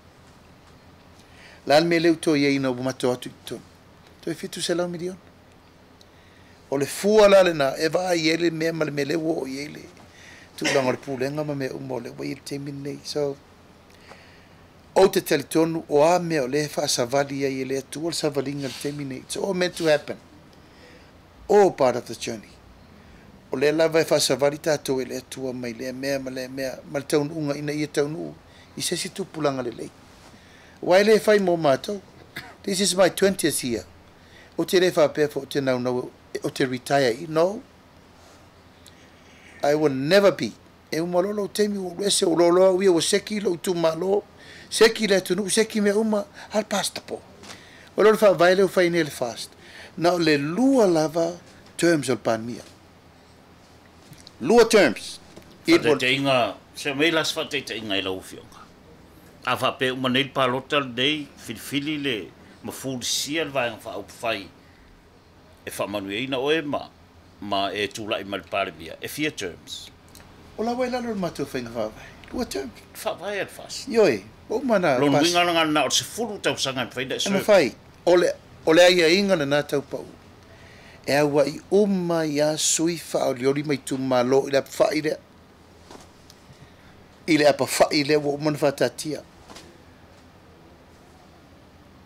B: O le a le mea lea ua toe i ai ina ua matou o atu i totonu? Toe $700 miliona. O le fua la lena e vaai ai le mea ma le mea lea ua oo i ai le tulaga o le pulega ma mea uma o lea ua i ai i le taimi lenei. So, ou te talitonu o a mea o lea e faasavali ai e le Atua le savaliga i le taimi lenei, it's all meant to happen. All part of the journey. O lea lava e faasavali tatou e le Atua mai lea mea ma lea mea ma le taunuuga ina ia taunuu i se isi tupulaga lelei. Aua e le fai mo matou. This is my 20th year. Ou te le faapea foi ou te naunau ou te retire i. No. I will never be. E uma loa lou taimi ua ou ese, ua loaloa au ia, ua seki lou itumalo, seki le atunuu, seki mea uma, a le Pastor Paul. O le faavae lea ua fai nei e le FAST. Na o le lua lava terms o le Palemia. Lua terms.
A: Faataitaiga, se aumai la se faataitaiga i lau Afioga. A faapea uma nei le palota lenei, filifili le ma fulisia le Vaega Faaupufai e faamanuiaina oe ma e tulai mai le Palemia, e fia terms?
B: O la ua i lalo o le matou faiga faavae, lua terms.
A: Faavae a le FAST.
B: Ioe, ua uma ona
A: Lona uiga la na o le 10 tausaga e mafai ona e serve.
B: E mafai. O le aiaiga lena tau pau. E aua'i uma ai lava sui faaolioli ma itumalo i le apafai lea. I le apafai lea ua uma ona faataatia.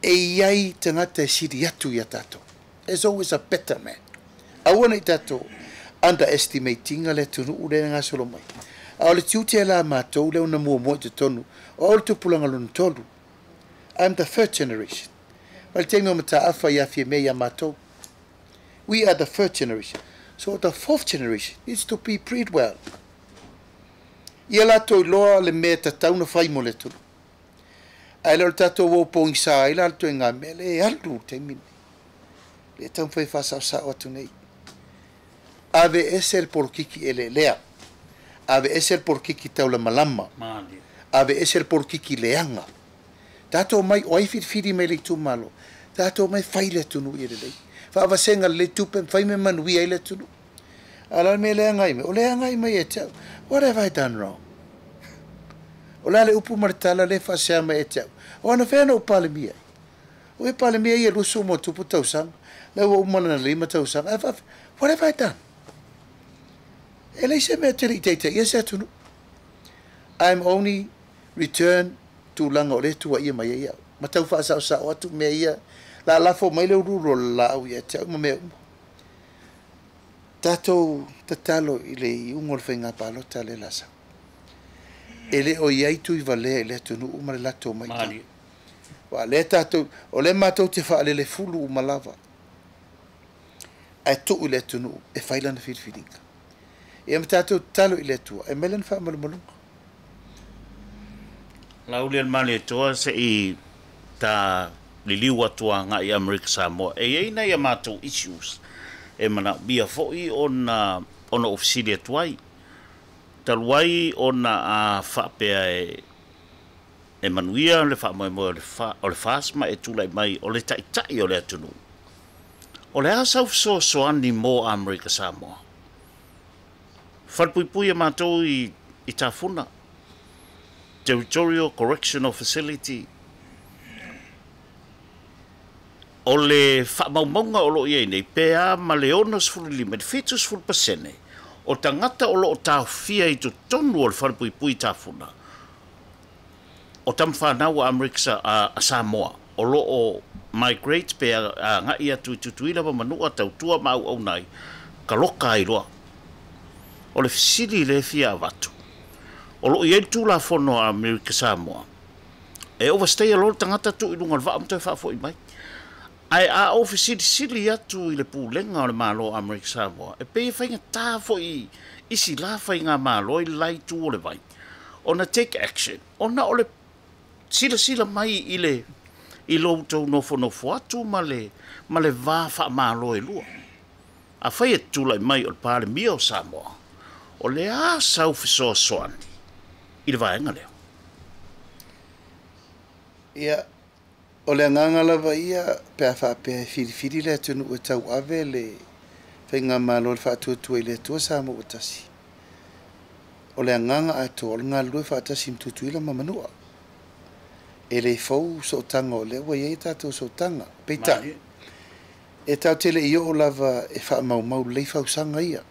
B: E i ai tagata e sili atu ia tatou. There's always a better man. Aua ne i tatou underestimate ina le atunuu lea e gasolo mai. A o le tiute la a matou lea na muamua i totonu, o au le tupulaga lona tolu. I'm the third generation. Mai le taimi o Mataafa ia Fiamē ia matou. We are the third generation. So the fourth generation needs to be bred well. Ia latou iloa le mea e tatau ona fai mo le atunuu. Ae le o le tatou o pogisa ai la le ituaiga mea lea e alu i le taimi lenei. Lea e taumafai e faasaosao atu nei. Aveese le polokiki eleelea. Aveese le polokiki taulamalama. Aveese le polokiki leaga. Tatou omai, o ai filifili mai le itumalo? Tatou omai fai le atunuu ia lelei. Faavasega lelei tupe, fai mea manuia ai le atunuu. A o le a le mea lea e agai mai? O lea e agai mai ia te au. What have I done wrong? O le a le upu ma le tala lea e faasea mai ia te au? O anafea na ou Palemia ai? O e Palemia ia 20+ tausaga, lea ua uma lana 5 tausaga. Ae faafefea? What have I done? E leai se mea ou te le i taitaia se atunuu. I'm only return tulaga o lea e tuuaia mai ai au. Ma tau faasaosao atu mea ia, lalafo mai le uluulu o le laau ia te au ma mea uma. Tatou tatalo i le iuga o le faiga palota lea la sau. E le o i ai Tuivalea i le atunuu ma le latou matau. Aua o lea tatou, o lea matou te faalelefulu uma lava, ae tuu i le atunuu e fai lana filifiliga. Ia ma tatou tatalo i le Atua e aumai lana faamalumaluga.
A: Laaulialemalietoa se i ta liliu atu agai i Amerika Samoa. E i ai nai a matou issues e manaomia foi ona ou fesili atu ai. Talu ai ona a faapea e manuia le faamoemoe o le FAST ma e tulai mai o le taitai o le atunuu, o le a sau fesoasoani mo Amerika Samoa? Falepuipui e matou i Tafuna, Territorial Correctional Facility, o le faamaumauga o lo o i ai nei, pe a ma le 65 i le 70% o tagata o lo o taofia i totonu o le falepuipui i Tafuna, o tamafanau a Amerika a Samoa, o lo o migrate pe agai atu i Tutuila ma Manua tautua ma auauna ai, taloka ai loa. O le fesili lea e fia avatu, o lo o i ai le Tulafono a Amerika Samoa, e overstay loa le tagata tuu i luga o le vaa ma toe faafoi mai. Ae a ou fesilisili atu i le pulega o le Malo o Amerika Samoa, e pei e faigata foi isi la faigamalo i le la itu o le vai ona take action, ona o le silasila mai i le i lo outou nofonofo atu ma le va faamalo e lua. Afai e tulai mai o le Palemia o Samoa, o le a sau fesoasoani i le vaega lea?
B: Ia, o le agaga lava ia pe a faapea e filifili le atunuu e tauave le faigamalo le faatuatua i le Atua Samoa ua tasi. O le agaga atoa o le galulue faatasi ma Tutuila ma Manua. E le fou sootaga o lea ua i ai tatou sootaga. Peitai, e tatou te le i oo lava e faamaumau lelei fausaga ia.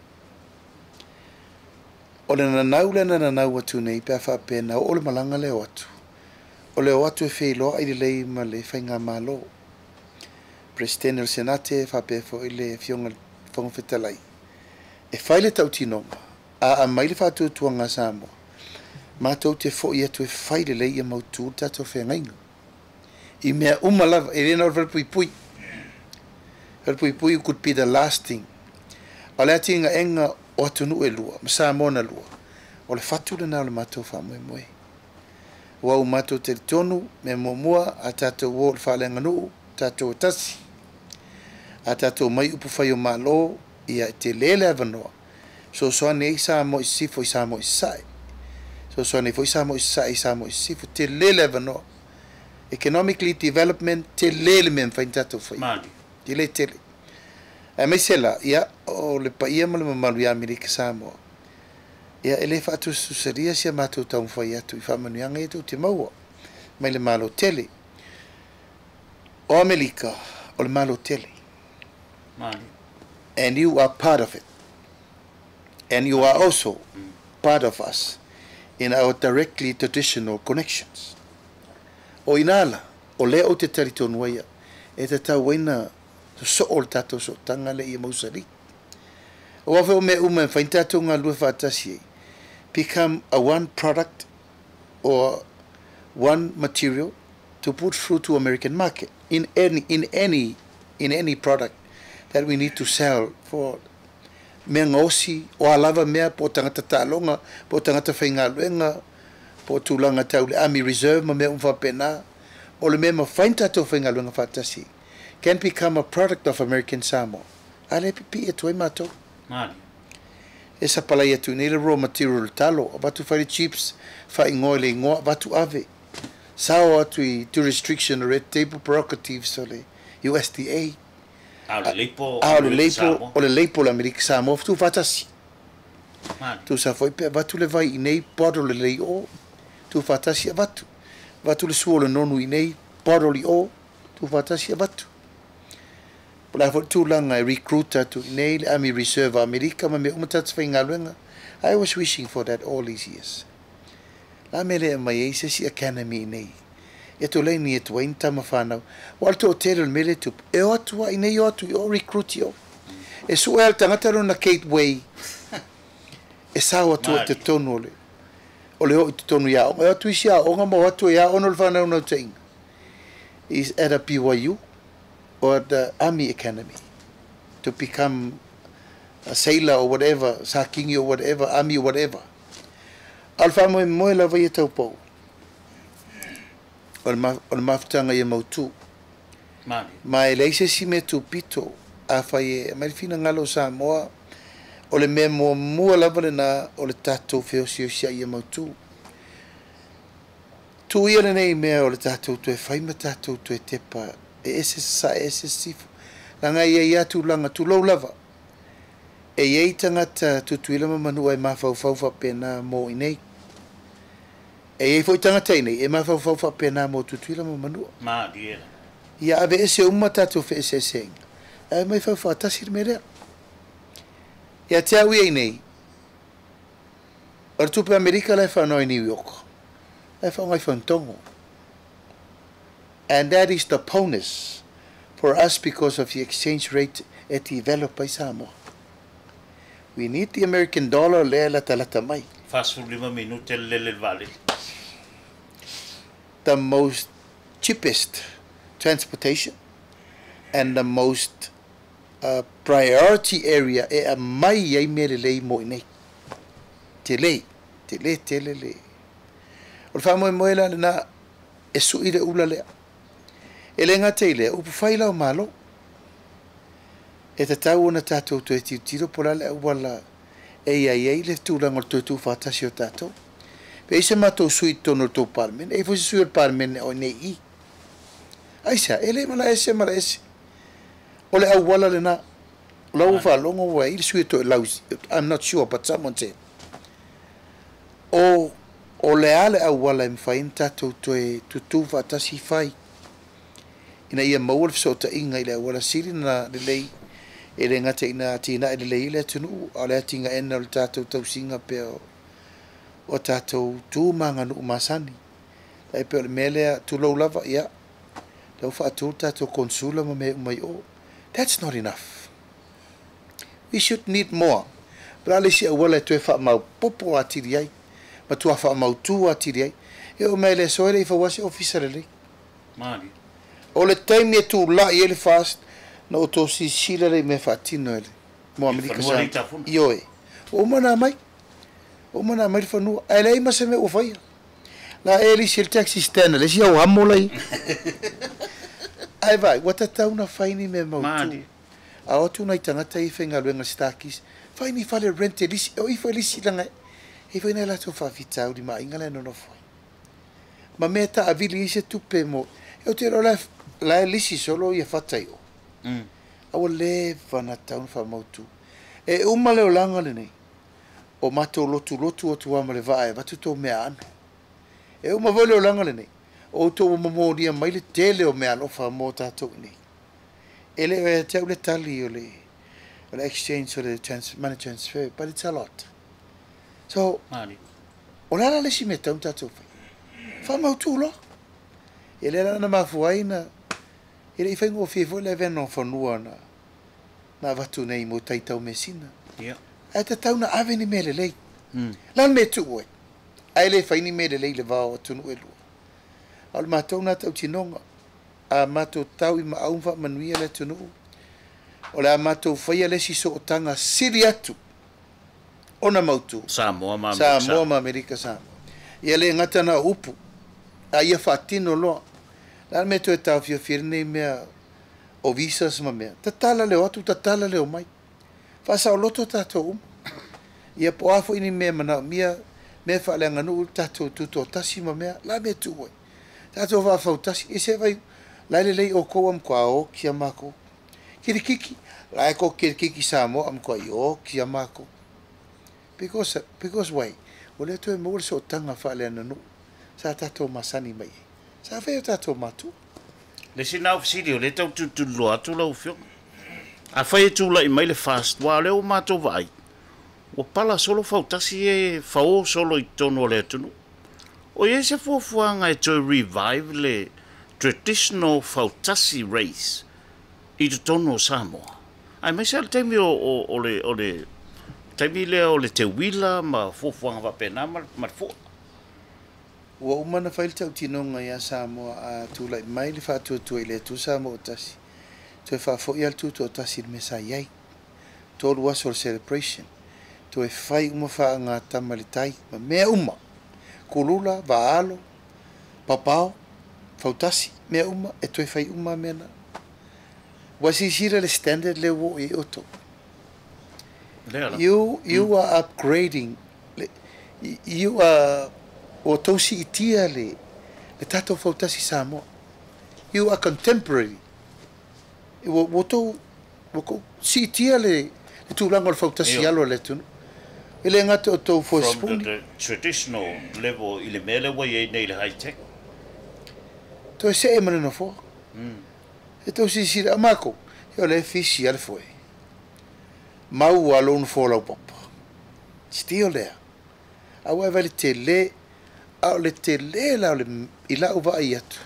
B: O le nanau lea na nanau atu nei pe a faapea na oo le malaga lea o atu. O le o atu e feiloai lelei ma le faigamalo. Presidente o le Senate faapea foi le Afioga i le Fofoga Fetalai. E fai le tautinoga, a aumai le faatuatuaga a Samoa, matou te foi atu e fai lelei ia mautu le tatou feagaiga. I mea uma lava, e le na o le falepuipui. Falepuipui could be the last thing. O le atinaega o atunuu e lua, ma Samoa na lua, o le fatu lena o le matou faamoemoe. Ua ua matou talitonu, mea muamua, a tatou o le faaleaganuu, tatou e tasi. A tatou mai upu fai o Malo, ia e tele le avanoa. Fesoasoani ai Samoa i sisifo i Samoa i sasae. Fesoasoani ai foi Samoa i sasae i Samoa i sisifo. Tele le avanoa. Economically development, tele le mea e mafai ona tatou faia. Tele tele. Aemaise la, ia, o le paia ma le mamalu ia Amerika Samoa, ia e le faatusatusalia si a matou taumafai atu i faamanuiaga ia tou te maua mai le Malo tele. O Amerika, o le Malo tele. And you are part of it. And you are also part of us in our directly traditional connections. O ina la, o lea ou te talitonu ai au, e tatau ai na sosoo le tatou sootaga lea ia mausali. Aua foi o mea uma e mafai ona tatou galulue faatasi ai, become a one product or one material to put through to American market in any, in any, in any product that we need to sell for mea gaosi, o a lava mea, po o tagata taaloga, po o tagata faigaluega, po o tulaga tau le Army Reserve ma mea uma faapena. O le mea e mafai ona tatou faigaluega faatasi ai, can become a product of American Samoa. A lea e pipii atu ai matou. E sapalai atu i inei le raw material o le talo, avatu fai le chips, faaigoa i le igoa, avatu ave. Sao atu i jurisdiction o red tape prerogatives o le USDA.
A: A o le leipo
B: A o le leipo, o le leipo o le Amerika Samoa tuufaatasi. Tusa foi pe avatu le vai i inei, bottle lelei i o, tuufaatasi avatu. Avatu le sua o le nonu i inei, bottle i o, tuufaatasi avatu. Po o le a foi le tulaga e recruit atu i inei le Army Reserve a Amerika ma mea uma tagata faigaluega. I was wishing for that all these years. O le a mea e le aumai ai se isi academy i inei e toleni atu ai ni tama fanau. Aua o le toatele o le mea lea e tupu, e o atu lava i inei o atu i o recruit i o. E sue lava e le tagata lona gateway e sao atu ai i totonu o le o le oo i totonu i aoga. E o atu isi aoga ma o atu ai ona o le faanaunautaiga is at a BYU or at the Army Academy to become a sailor or whatever, Sākingi or whatever, Army or whatever. A o le faamoemoe lava ia taupou, o le mafutaga ia mautū. Ma e leai se isi mea tupito, afai e aumai le finagalo o Samoa, o le mea muamua lava lena o le tatou feosiosiai ia mautū. Tuu ia lenei mea o le tatou toe fai ma tatou toe tepa e ese sasae, ese sisifo. Leaga e i ai lava tulaga, tulou lava, e i ai tagata Tutuila ma Manua e mafaufau faapena mo i inei. E i ai foi tagata i inei e mafaufau faapena mo Tutuila ma Manua. Ia aveese uma tatou feeseeseaiga, ae omai faufaatasi le mea lea. Ia te au ia i inei, o le tupe Amerika la e faanoa i New York, la e faaaoga i Fagatogo. And that is the bonus for us because of the exchange rate e develop ai Samoa. We need the American dollar lea e latalata mai.
A: 45 minute le lele le vaalele.
B: The most cheapest transportation and the most priority area e aumai ai mea lelei mo i inei. Tele, tele tele le. O le faamoemoe la lena e sui le ula lea. E le gata i lea, upufai la o Malo. E tatau ona tatou toe tilotilo po o le a le auala e i ai ai le tulaga o le toe tuufaatasi o tatou. Pe i ai se matou sui i totonu o le tou Palemene, e i ai foi se sui o le Palemene o i inei i i. Aisea? E le malaese malaese. O le auala lena. O la ua faalogo ua i ai le sui o Toelau, I'm not sure but someone said. O, o le a le auala e mafai ai ona tatou toe tutū faatasi fai ina ia maua le fesootaiga i le auala sili ona lelei e le gata ina atinae lelei ai le atunuu, a o le atinaeina o le tatou tausiga pea o tatou tu ma aganuu masani. E pei o le mea lea, tulou lava, ia, lea ua faatu le tatou konesula ma mea uma i o. That's not enough. We should need more. Po o le a le isi auala e toe faamaopoopo atili ai, matua faamautu atili ai. E oo mai i le aso e le i fausia se ofisa lelei.
A: Malie.
B: O le taimi e tulai ai le FAST, na outou silasila lea i mea faatino e le mo
A: I le
B: Amerika
A: fanua lea i
B: Samoa.
A: Tafuna.
B: Ioe. Ua uma ona aumai. Ua uma ona aumai le fanua. Ae leai ma se mea ua faia. La e lisi e le taxi stand a le isi au amo la i. Ae vaai, ua tatau ona fai ni mea mautu.
A: Malie.
B: A o atu nai tagata ia e faigaluega i le Starkeys, fai ni fale rent e lisi, o ifo e lisi leaga e i ai foi nai latou faafitauli ma aiga la e nonofo ai. Ma mea e taavili ai se tupe mo, e ou te iloa la e lisi solo ia fata i o. A ua leva ona tatau ona faamautu. E uma le olaga lenei, o matou lotulotu atu lava ma le vaa e avatu tou meaano. E uma foi le olaga lenei, o outou ua momolia mai le tele o meaalofa mo tatou i inei. E le o ia te au le tali o le o le exchange o le money transfer, but it's a lot. So,
A: Malie.
B: o le a la le isi mea e tatau ona tatou faia? Faamautu loa. Ia lea la na mafua ai na, e le i faigofie foi le avega o fanua na na avatu nei mo tai Taumeasina.
A: Ia.
B: Ae tatau ona ave ni mea lelei. O le a le mea e tuu ai? Ae le fai ni mea lelei i le va o atunuu e lua. A o le matou lena tautinoga, a matou tau i maau ma faamanuia le atunuu, o le a matou faia le isi sootaga sili atu ona mautu.
A: Samoa ma Amerika
B: Samoa
A: Samoa.
B: ma Amerika Samoa. Ia le gata na o upu, a ia faatino loa. O le a le mea e toe taofiofi ai lenei mea o visas ma mea? Tatala le o atu, tatala le omai. Faasaoloto tatou uma. Ia po o a foi ni mea e manaomia, mea faaleaganuu, tatou tutoatasi ma mea, o le a le mea e tuu ai? Tatou faafautasi, e se vai, la e lelei outou a matua oti a matou. Kilikiki, la e tou kilikiki Samoa a matuai oti a matou. Because why? Ua le toe maua le sootaga faaleaganuu sa tatou masani mai ai. Sa fai e o tatou matua.
A: Le isi lena o fesili o lea e tau tulituliloa atu lau Afioga. Afai e tulai mai le FAST, aua o lea ua matou vaai, ua pala solo fautasi e fao solo i totonu o le atunuu. O i ai se fuafuaga e toe revive le traditional fautasi race i totonu o Samoa, aemaise lava le taimi o, o, o le, o le taimi lea o le teuila ma fuafuaga faapena ma, ma le fua.
B: Ua uma ona fai le tautinoga ia Samoa a tulai mai le faatuatua i le Atua Samoa ua tasi, toe faafoi lava le tutoatasi i le mea sa i ai. 3 aso o le celebration, toe fai uma faagatama i le tai ma mea uma, kulula, vaalo, papao, fautasi, mea uma, e toe fai uma mea na. Ua silasila le standard lea ua oo i ai outou.
A: Lea la.
B: You are upgrading, you are, ua outou siitia le tatou fautasi Samoa. You are contemporary. Ua outou, ua outou siitia le tulaga o le fautasi alo a le atunuu. E le gata o outou
A: From
B: foesipuni.
A: the traditional level i le mea lea ua i ai nei i le high tech.
B: Toe see ma le nofoa. E tou silasila, a makou, ia o lea e fisi lava le foe. Mau lava lou nofoa laupapa. Still there. A ua e vaai i le tele, a o le tele la o le, i lau vaai atu.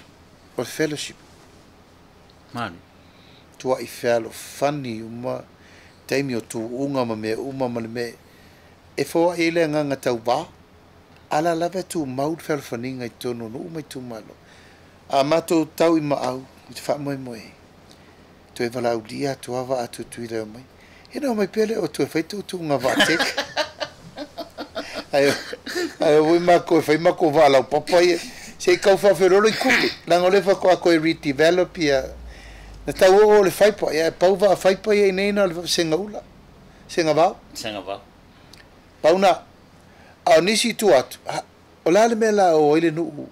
B: O le fellowship.
A: Mani.
B: Tua'i fealofani uma taimi o tuuga ma mea uma ma le mea e foa'i ai le agaga tauvā. A la lava e tumau le fealofaniga i totonu o nuu ma itumalo. A matou tau i maau i te faamoemoe, toe valaaulia atu lava vaa Tutuila e omai. Ia na omai pea lea o toe fai tuutuuga vaatele. Ae ae o foi matou e fai matou vaa laupapa ia se i tau faafeoloolo i tupe. Leaga o lea faatoa toe redevelop ia na tau oo o le faipa, ia ae pau vaa faipa ia i inei na o le segaula, segavao.
A: Segavao.
B: Pau na. A o nisi i tua atu, o le a le mea o le a o ai le nuu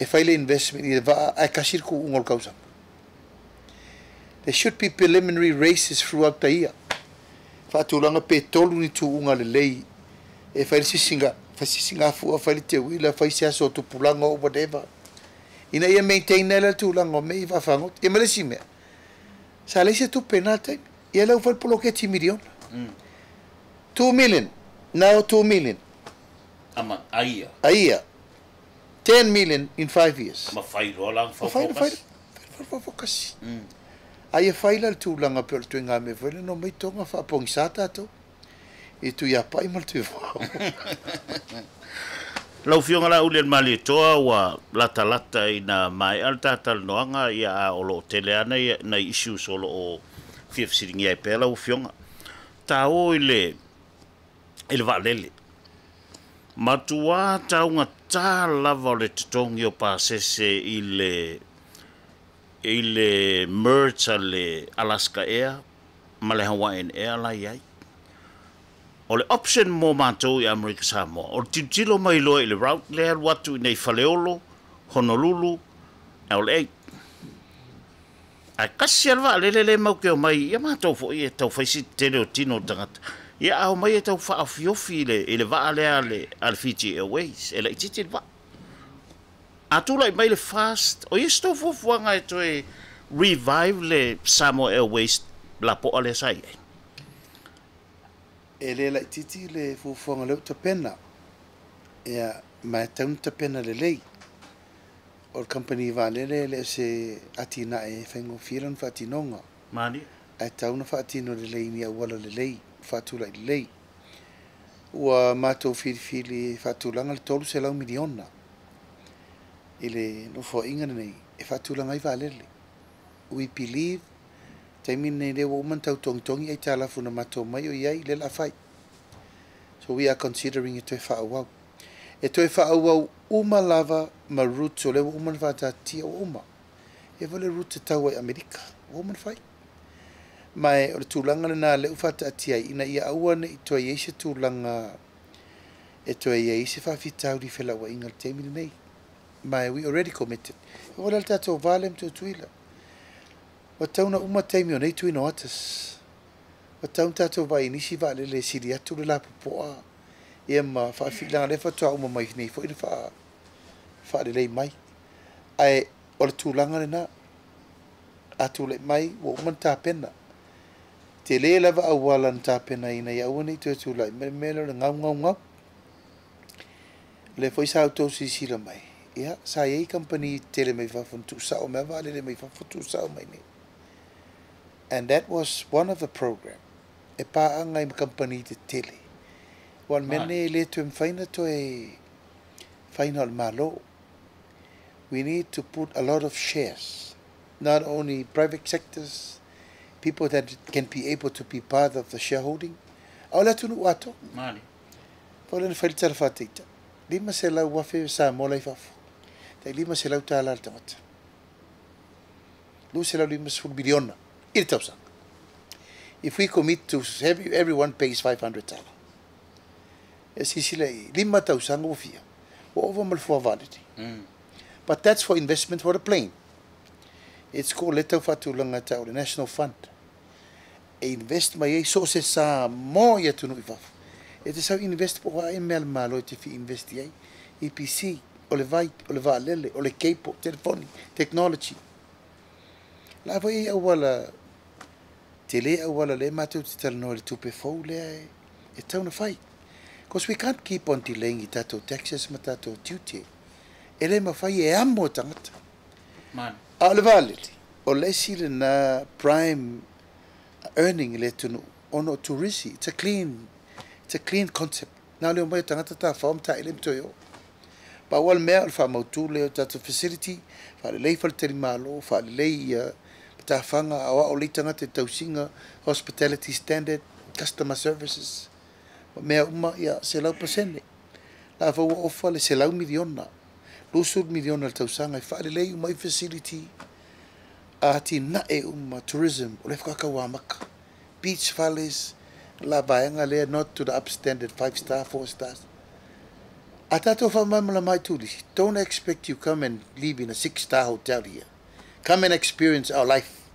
B: e fai le investment i le vaa ae tasi le tuuga o le tausaga? There should be preliminary races throughout the year. Faatulaga pe tolu ni tuuga lelei e fai le sisiga, fai sisigafua, fai le teuila, fai se aso o tupulaga or whatever. Ina ia maintain ai la le tulaga o mea ia vaafagota. Ia ma le isi mea, sa leai se tupe i na taimi. Ia lea ua fai le poloketi miliona. 2 million. Now 2 million.
A: Ama aia.
B: A year. 10 million in 5 years.
A: Ma fai loa la
B: Ma fai le fai
A: faufaukas.
B: Le faufaukas. A ia fai la le tulaga pe o le tuiga mea foi le no mai toga faapogisa tatou. I tui apai ma le tui vao.
A: Lau Afioga Laaulialemalietoa, ua latalata ina maea le tatalanoaga ia, a o loo tele ana nai issues o loo fia fesiligia ai pea lau Afioga. Tāo i le vaalele matuā taugatā lava o le totogi o pasese i le merge a le Alaska Air ma le Hawaiian Air la iai. O le option mo matou i Amerika Samoa, o le tilotilo mai loa i le route lea alu atu i nei Faleolo, Honolulu, LA. Ae kasi a le vaalele le mau ke o mai ia matou foi e tau fai si tele o tino o tagata. Ia a o mai e tau whaafiofi i le vaa lea a le Fiji Airways, e laitiiti le vaa. A tulai mai le fast, o ia se tou fuafuaga e toe revive le Samoa Airways lapoa lea sa i ai?
B: E le laitiiti le fuafuaga lea ua tapena. Ia, ma e tatau ona tapena lelei. O le kamupani vaalele e le o se atinae e faigofie lona faatinoga.
A: Mani.
B: Ae tatau ona faatino lelei ni auala lelei, faatulai lelei. Ua matou filifili e faatulaga le 300 miliona i le nofoaiga lenei e faatulaga ai vaalele. We believe taimi lenei lea ua uma ona tau togitogi aitalafu na matou mai o i ai lea o le a fai. So we are considering e toe faaauau. E toe faaauau uma lava ma routes o lea ua uma ona faataatitia ua uma. E foi le route e tau ai Amerika, ua uma ona fai. Ma e o le tulaga lena lea ua faataatia ai ina ia aua ne i toe i ai se tulaga e toe i ai se faafitauli i felauaiga i le taimi lenei. Ma we already committed. E o le tatou va lea ma Tutuila. Ua tatau ona uma taimi o nei Twin Otters. Ua tatau ona tatou vaai i nisi vaalele e sili atu le lapopoa ia ma faafilaga lea faatoa uma mai nei foi le faalelei mai. Ae o le tulaga lena, a tulai mai ua uma ona tapena. Tele lava auala na tapenaina ia aua ne i toe tulai mai le mea lea o le gau gau gau. O lea foi sa outou silasila mai, ia sa i ai kamupani tele mai fafo na tuusao mai vaalele mai fafo tuusao mai nei. And that was one of the program e paaga ai ma kamupani tetele. Aua o le mea lenei e le toe mafai ona toe faina o le Malo. We need to put a lot of shares, not only private sectors, people that can be able to be part of the shareholding. A o le atunuu atoa.
A: Mani.
B: Foi lea na fai le tala faataita. 500,000 Samoa la i fafo. Tai $500 le tagata. 250 miliona i le tausaga. If we commit to everyone pays 500 tala. E silasila i 5 tausaga ua fia. Ua ova ma le fua vaalele. But that's for investment for the plane. It's called le tau faatulaga tau le National Fund. E invest mai ai so o se Samoa i atunuu i fafo. E te sau invest po o a e mea le Malo e te fi invest i ai. EPC, o le vai, o le vaalele, o le cable, telefoni, technology. La foi ai auala, tele auala lea matou te talanoa i le tupe fou lea e tatau ona fai. Because we can't keep on delaying i tatou taxes ma tatou duty. E le mafai e amo e tagata. A o le vaalele, o le isi lena prime earning i le atunuu ona o turisi. It's a clean concept. Na o le omai o tagata tafafao ma taele ma toe o. Pau lava le mea o le faamautu lea o tatou facility, faalelei faletalimalo, faalelei ia matafaga, aoao lelei tagata i tausiga, hospitality standard, customer services, ma mea uma ia 100%. La foi ua ofa le $100 miliona, $20 miliona le tausaga e faalelei uma ai facility, atinae uma tourism o le faatoa amata. Beach fales, la vaega lea not to the up standard, five star, four stars. A tatou faamalamalama ai turisi, don't expect you come and live in a 6-star hotel here. Come and experience our life.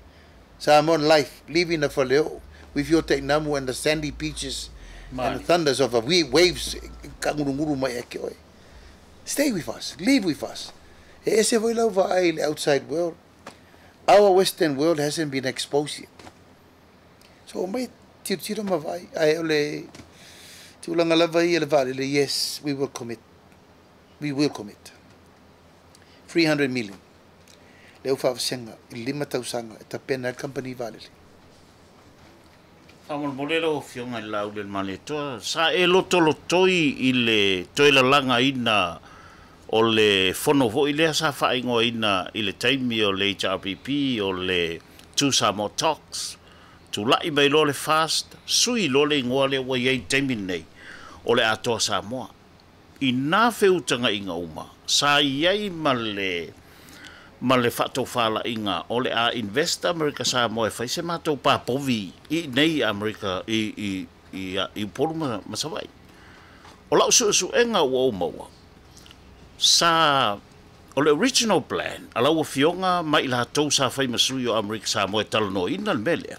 B: Samoan life, live in a faleo with your tainamu and the sandy beaches and the thunders of the waves kaguruguru mai ake oe. Stay with us, live with us. E ese foi lau vaai i le outside world. Our Western world hasn't been exposed yet. So omai tilotilo ma vaai, ae o le tulaga lava ia le vaalele, yes, we will commit. We will commit. 300 million. Le au faavasega i le 5 tausaga e tapena ai le kamupani vaalele.
A: Faamolemole lau Afioga i le Laaulialemalietoa, sa e lotolotoi i le toe lalagaina o le fono foi lea sa faaigoaina i le taimi o le HRPP o le Two Samoa Talks, tula'i mai loa le FAST, sui loa le igoa lea ua i ai i le taimi lenei o le Atoa Samoa. I na feutagaiga uma sa i ai ma le faatofalaiga o le a invest Amerika Samoa e fai se matou papovi i nei Amerika i Upolu ma Savaii. O lau suesuega ua ou maua, sa o le original plan a lau Afioga ma i latou sa fai ma sui o Amerika Samoa e talanoaina le mea lea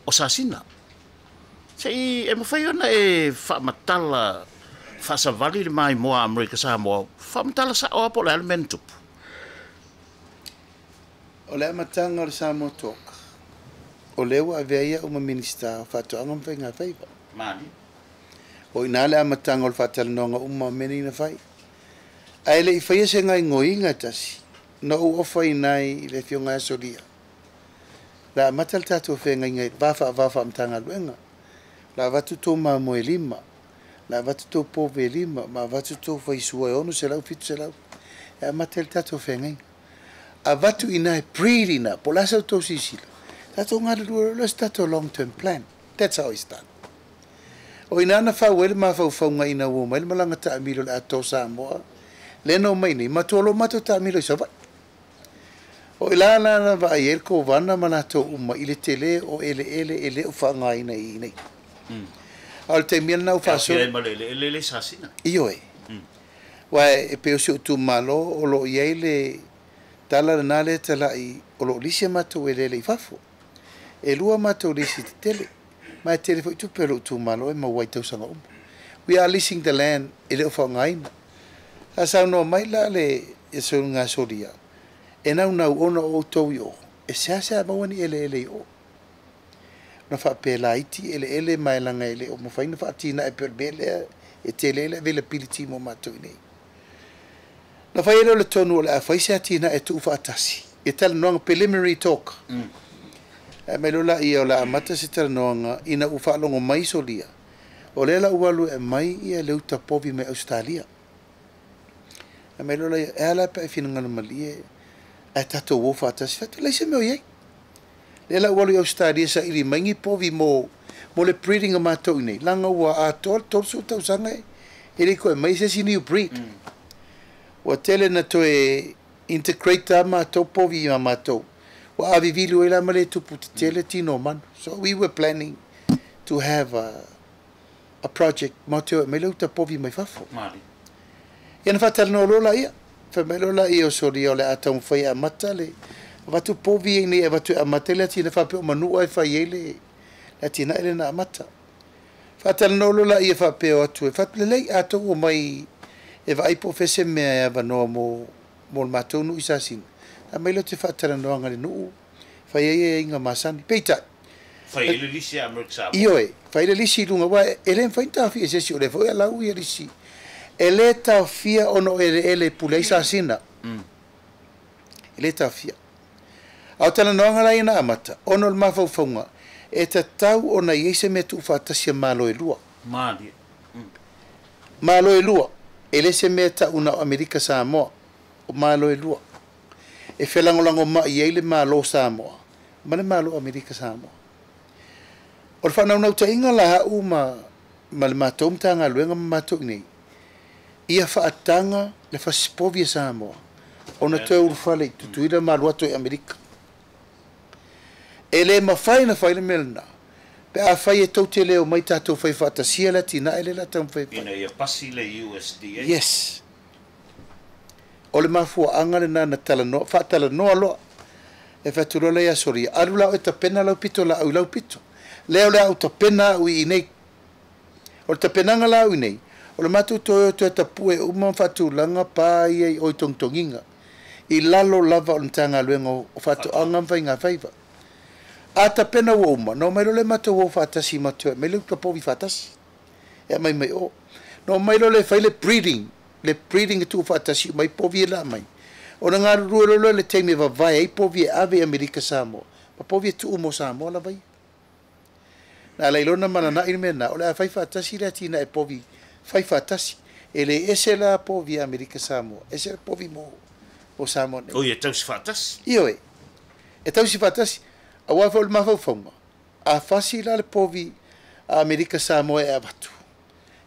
A: o Sasina. Se i e mafai ona e faamatala faasavali le maimoa a Amerika Samoa, faamatala sao lava po o le a le mea na tupu.
B: O le amataga o le Samoa Talk, o lea ua avea ai a'u ma Minisita o Faatoaga ma Faigafaiva.
A: Mani.
B: O i ina le amataga o le faatalanoaga uma o mea nei na fai. Ae le i faia se gaoioiga e tasi, na ou ofaina ai i le Afioga ia Solia. Le amata le tatou feagaiga i va faavā faamatagaluega. La avatu tou mamoe e 5, la avatu tou povi e 5, ma avatu tou faisua e 600, 700. E amata ai le tatou feagaiga. Avatu i ina e breed ina, po o le a sa outou silasila. Tatou galulue loa se tatou long term plan. That's how it's done. O ina na fau ai le mafaufauga ina ua omai le malaga taamilo o le Atoa Samoa, lea na omai nei, matou alo matou taamilo i Savaii. O i la la na vaai ai le kovana ma latou uma i le tele o eleele e le o faaaogaina i nei. A o le taimi lena ua faasolo.
A: Ai ma le eleele le Sasina.
B: Ioe. Uae e pei o si ou itumalo o lo o i ai le tala lena lea talai o lo o lisi a matou eleele i fafo. E lua matou lisi tetele. Ma e tele foi tupe o lou itumalo e maua ai tausaga uma. We are leasing the land e le o faaaogaina. Sa saunoa mai la le susuga Solia, e naunau ona o outou i o, e seasea maua ni eleele i o. Na faapea laiti eleele ma e laga e le o mafai ona faatinae pei o le mea lea e tele ai le availability mo matou i nei. Na fai ai lea o le tonu o le a fai se atinae e tuufaatasi. E talanoaga preliminary talk. Ae mai loa laia o le a amata se talanoaga ina ua faalogo mai Solia. O lea la ua alu e aumai ia le uta povi mai Ausetalia. Ae mai loa laia, e a la pe a e finagalo malie ae tatou o faatasi. Fai atu, leai se mea o i ai. Lea la ua alu i Ausetalia saili mai ni povi mo le breeding a matou i nei. Laga ua atoa le 30 tausaga e le i toe aumai se isi new breed. Ua tele na toe integrate a matou povi ma matou. Ua avivili ai la ma le tupu tetele tino o manu. So we were planning to have a project mo te o mai le uta povi mai fafo.
A: Mali.
B: Ia na faatalanoa loa laia. Fai mai loa laia o Solia o le a taumafai e amata le avatu povi ai nei e avatu e amata ai le atinae faapea o Manua e fai ai le atinae lea na amata. Faatalanoa loa laia faapea o atu e fatu lelei atou omai e vaai po o fea se mea e avanoa mo le matou nuu i Sasina. Aumai loa te faatalanoaga i le nuu fai ai aiaiga masani. Peitai,
A: Fai ai le lisi a Amerika Samoa.
B: Ioe, fai le lisi i luga, aua e le mafai ona taofia e se isi, o lea foi e alau ia lisi. E le taofia ona o eleele e pule ai Sasina. E lē taofia. A o talanoaga la ia na amata, ona o le mafaufauga, e tatau ona i ai se mea tuufaatasi a Malo e lua.
A: Malie.
B: Malo e lua, e le se mea tau na o Amerika Samoa, o Malo e lua. E felagolagomai ai le Malo Samoa ma le Malo Amerika Samoa. O le faanaunautaiga la a'u ma le matou Matagaluega ma matou i nei, ia faataga le fasipovi a Samoa ona toe ulufale i Tutuila ma alu atu i Amerika. E lē mafai ona fai le mea lenā pe afai e tou te le omai tatou fai faatasia le atinae lea o le a taumafai e fai.
A: Ina ia pasi le USDA.
B: Yes. O le mafuaaga lenā na talanoa, faatalanoa loa. E fai atu loa lea ia Solia, alu la oe tapena lau pito laau i lau pito. Lea o le a ou tapena au i inei. O le tapenaga la au i nei, o le matou toe o toe tapue uma ma faatulaga pa ia i o i togitogiga. I lalo lava o le Matagaluega o Faatoaga ma Faigafaiva. A tapena ua uma, ona omai loa lea matou o faatasi ma toe aumai le uta povi faatasi. E aumai mai o. Na omai loa lea e fai le breeding, le breeding e tuufaatasi uma ai povi e la mai. Ona galulue loa lea i le taimi e vavae ai povi e ave i Amerika Samoa, ma povi e tuu mo Samoa lava ia. Na ala i lona mananai le mea lena, o le a fai faatasi le atinae povi fai faatasi. E le ese la povi a Amerika Samoa, ese le povi mo Samoa nei.
A: Oi, e tausi faatasi.
B: Ioe, e tausi faatasi. Aua foi o le mafaufauga, a fasi la le povi a Amerika Samoa e avatu,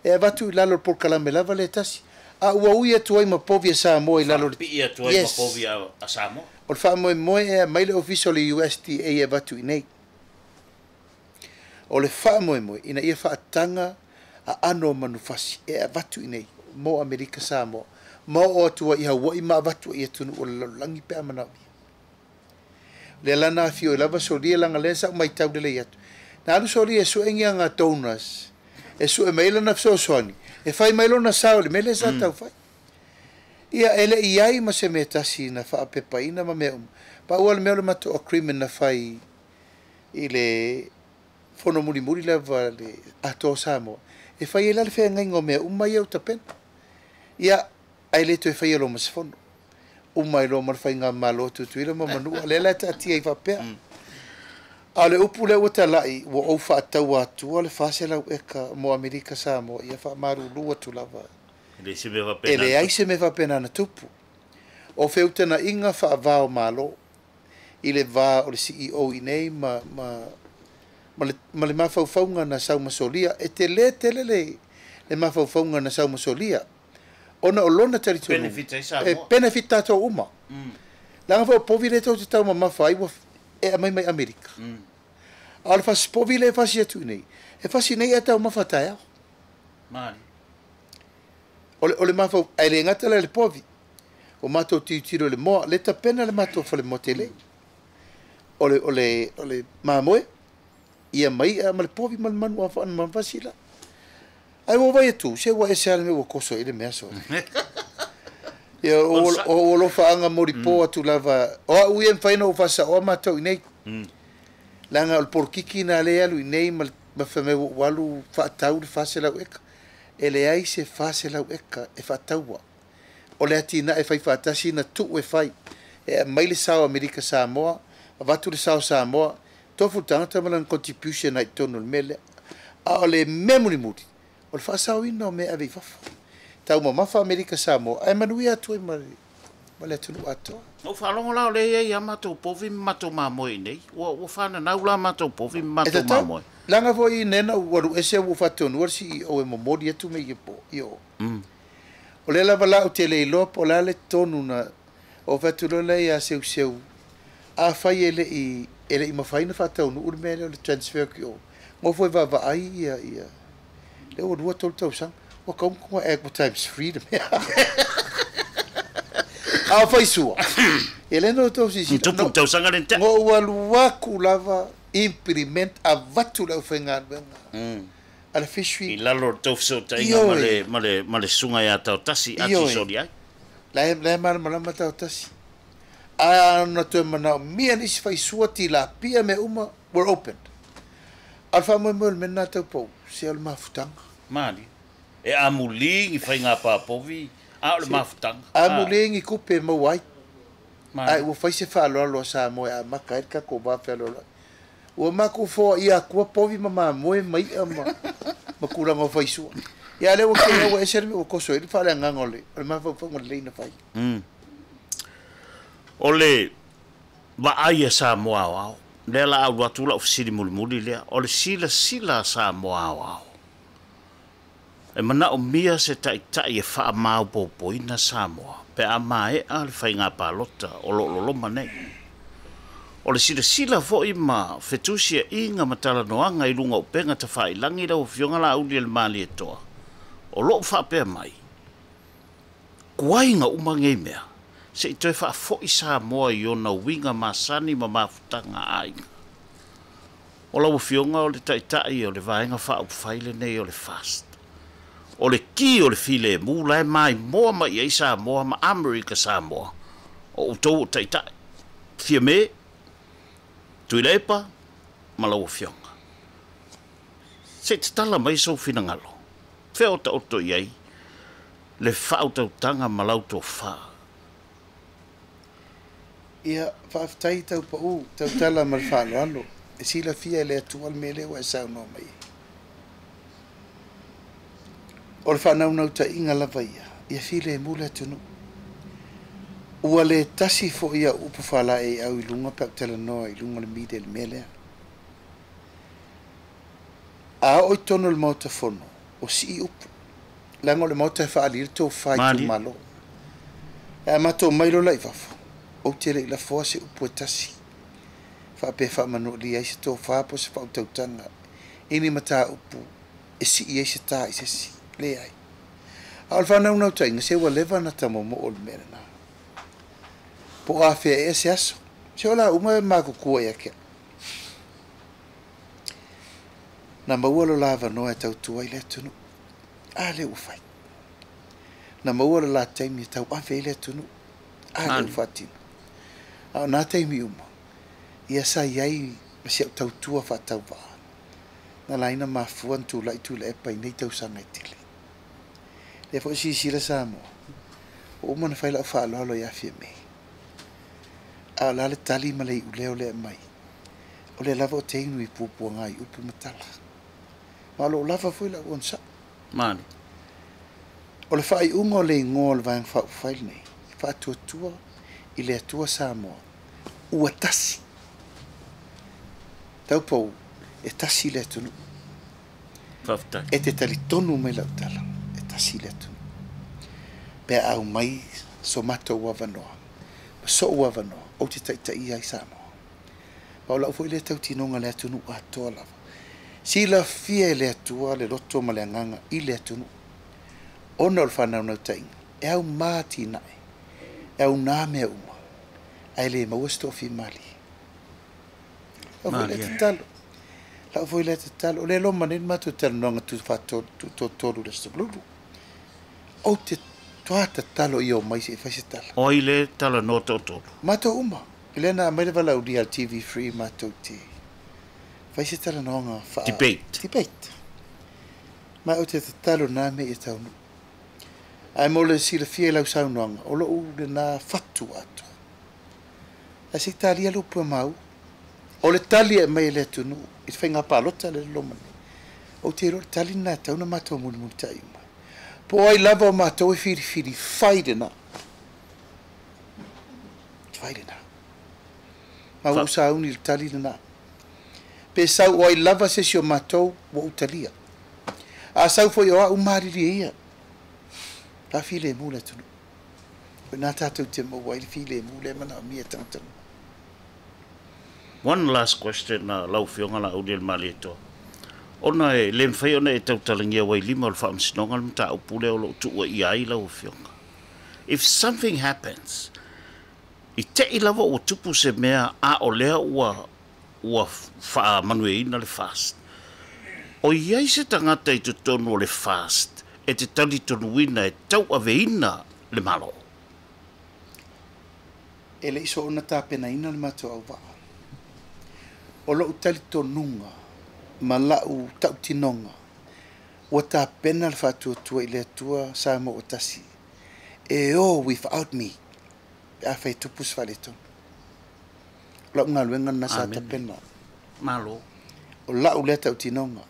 B: e avatu i lalo o le polokalame lava lea e tasi. A ua ui atu ai ma povi a Samoa i lalo o le.
A: Faapipii atu ai ma povi a Samoa.
B: O le faamoemoe e aumai le ofisa o le USDA e avatu i nei. O le faamoemoe ina ia faataga aano o manufasi e avatu i nei mo Amerika Samoa ma oo atu ai i Hawaii ma avatu ai i atunuu o le lalolagi pe a manaomia. O lea la na afio ai lava Solia leaga lea sa ou matau lelei atu. Na alu Solia e sue ni ana donors e sue mai ai lana fesoasoani e fai mai lona sao i le mea lea sa tau fai. Ia e le i i ai ma se mea tasi na faapepaina ma mea uma. Pau lava le mea o le matou agreement na fai i le fono mulimuli lava a le Atoa o Samoa, e fai ai la le feagaiga o mea uma ia ua tapena. Ia, ae le toe faia loa ma se fono. Uma ai loa ma le faigamalo a Tutuila ma Manua, lea la e taatia ai faapea. A o le upu lea ua talai, ua ou faataua atua le 400 eka mo Amerika Samoa, ia faamalulu atu lava.
A: E
B: E leai se mea faapena na tupu. O feutagaiga faava o Malo i le va o le CEO i nei ma le mafaufauga na sau ma Solia. E telē tele le mafaufauga na sau ma Solia ona o lona talitonuga
A: Benefit ai
B: e
A: Samoa.
B: benefit tatou uma. Leaga foi o povi lea tou te taumamafa ai ua e aumai mai Amerika. A o le fasipovi lea e fasi atu i nei, e fasi nei ae taumafa taeao.
A: Malie.
B: O le mafau, ae le gata la i le povi. O matou tilotilo i le moa, lea e tapena le matou falemoa tele. O le mamoe, ia ma i'a ma le povi ma le manu a manufasi la. Ae ua vaai atu, se ua ese lava le mea ua koso ai le mea sole. Ia o ou alofaaga molipo atu lava, o au ia e mafai ona ou faasaoa matou i nei. Leaga o le polokiki lena lea e alu i nei ma fai mai ua ou alu faatau le 400 eka. E leai se 400 eka e faataua. O le atinae fai faatasi na tuu e fai. E aumai le sao Amerika Samoa, avatu le sao Samoa, tofu le tagata ma lana contribution ai i totonu o le mea lea. A o le mea mulimuli, o le faasaoina o mea e ave i fafo. Taumamafa Amerika Samoa, ae manuia atu ai ma le atunuu atoa.
A: Na ou faalogo la o lea e i ai lava matou povi ma matou mamoe i inei. Ua fananau la matou povi ma
B: E
A: matou
B: tatau,
A: mamoe.
B: leaga foi lea na ou alu ese ua ou faatonuina le CEO e momoli atu mea i o. O lea lava la ou te le iloa po o le a le tonu na ou fai atu loa lea ia Seuseu, afai e le i mafai ona faataunuu le mea lea o le transfer atu i o, nofo e vaavaai ia lea ua 2, 3 tausaga, ua tatau ona add times three le mea. A o faisua, ia lea na outou silasila.
A: Tupu le tausaga lea na tea.
B: Na ou alu atu lava implement avatu le aufaigaluega a le fishery.
A: I lalo o le tou fesootaiga ma le susuga ia Taotasi Ati Soliai.
B: La e malamalama Taotasi. A na toe manaomia nisi faisua tilapia mea uma, were opened. A o le faamoemoe o le mea lena tau pau, se o le mafutaga.
A: Malie. E amuli ni faiga papovi, a o le mafutaga.
B: Amuli ni kupe e maua ai. Ae ua fai se faaaloalo a Samoa e amata ai le tatou va fealoaloai. Ua matou foaia atua povi ma mamoe ma i'a ma tulaga o faisua. Ia a o lea ua te i ua ese le mea ua toso ai le faaleagaga o le mafaufauga lelei na fai.
A: O le vaai a Samoa aoao, lea la a alu atu lau fesili mulimuli lea, o le silasila a Samoa aoao, e manaomia se taitai e faamaopoopoina Samoa pe a maea le faiga palota o lo o loloma nei. O le silasila foi ma fetusiaiga ma talanoaga i luga o upega tafailagi lau Afioga Laaulialemalietoa, o lo o faapea mai, tuaiga uma nei mea, se i toe faafoi Samoa i ona uiga masani ma mafutaga aiga. O lau Afioga o le taitai o le Vaega Faaupufai lenei o le FAST. O le ki o le filemu la e maimoa mai ai Samoa ma Amerika Samoa, o outou o taitai, Fiame, Tuilaepa ma lau Afioga. Se i tatala mai sou finagalo, fea o taoto i ai le faautautaga ma lau tofa?
B: Ia, faafetai Taupau, tautala ma le faaaloalo. E silafia e le Atua le mea lea ua e saunoa mai ai. O le faanaunautaiga lava ia, ia filemu le atunuu. Ua le tasi foi au upu faalaeiau i luga pe a ou talanoa i luga o le media i le mea lea. A oo i totonu o le Maota Fono, ua sii upu, leaga o le Maota e faaali ai le tofa i itumalo. Ae a matou omai loa la i fafo, ou te le i lafoa se upu e tasi faapea e faamanualia ai se tofa po o se faautautaga i ni mataupu e sii ai se tā i se isi. Leai. A o le faanaunautaiga, se ua leva ona ta momoo le mea lena. Po o afea ea se aso. Se o la uma e matutua ia te au. Na maua lo la avanoa e tautua ai le atunuu. A lea ua fai. Na maua lo la taimi e tauave ai le atunuu. A lea ua faatino. A o nā taimi uma, ia sa i ai ma si au tautua faatauvaa. Na laina mafua na tulai Tuilaepa i nei tausaga e tele. Lea foi silasila Samoa, ua uma ona fai lau faaaloalo ia Fiame. A o le a le tali ma le iuleo lea e aumai? O lea lava ou te inu i puapuaga i upu ma tala. Ma o lo o lava foi lau onosai.
A: Mani.
B: O le faaiuga o le igoa o le Vaega Faaupufai lenei, e faatuatua i le Atua Samoa, ua tasi. Taupou, e tasi le atunuu.
A: Faafetai.
B: E te talitonu mai lau tala, e tasi le atunuu. Pe a aumai so matou avanoa, ma sou avanoa, ou te taitaia ai Samoa. Ma o lau foi lea tautinoga i le atunuu atoa lava. Silafia e le Atua le loto ma le agaga i le atunuu, ona o le faanaunautaiga, e auma atinae, e auna mea uma, ae le maua se toafimalie. Lau foi lea tatalo, lau foi lea tatalo, o lea e loma nei le matou talanoaga tutoatolu i le Aso Faraile. Ou te toa tatalo ia omai se i fai se tala.
A: O ai le talanoa toatolu?
B: Matou uma. O lea na aumai le valaaulia a le TV3 matou te fai se talanoaga faa...
A: Debate.
B: Debate. Ma ou te tatalo na mea ia taunuu. Ae mo le silafia i lau saunoaga, o lou lena fatu atoa. Ae se i talia le upu e maua. O le tali e aumai e le atunuu i le faiga palota lea e loma nei, ou te iloa o le tali lena e tatau ona matou mulimulitai uma ai. Po o ai lava o matou e filifili, fai lena. Fai lena. Ma ua ou sauni i le tali lena. Pe sau o ai lava se isi o matou, ua ou talia. A sau foi o au, malilie ia. La filemu le atunuu. O i ina tatou te maua ai le filemu lea e manaomia e tagata uma.
A: One last question lau Afioga Laaulialemalietoa. Ona e le mafai ona e tautalagia wailima o le Faamasinoga le mataupu lea o lo o tuuaia ai lau Afioga. If something happens, i te i lava ua tupu se mea a o lea ua ua faamanuiaina le FAST, o i ai se tagata i totonu o le FAST e te talitonuina e tauaveina le Malo?
B: E le i soona tapenaina le matou auvaa. O lou talitonuga ma lau tautinoga, ua tapena le faatuatua i le Atua Samoa ua tasi, e o without me. Pe afai e tupu se faaletonu. O lau galuega lena sa tapena.
A: Malo.
B: O lau lea tautinoga.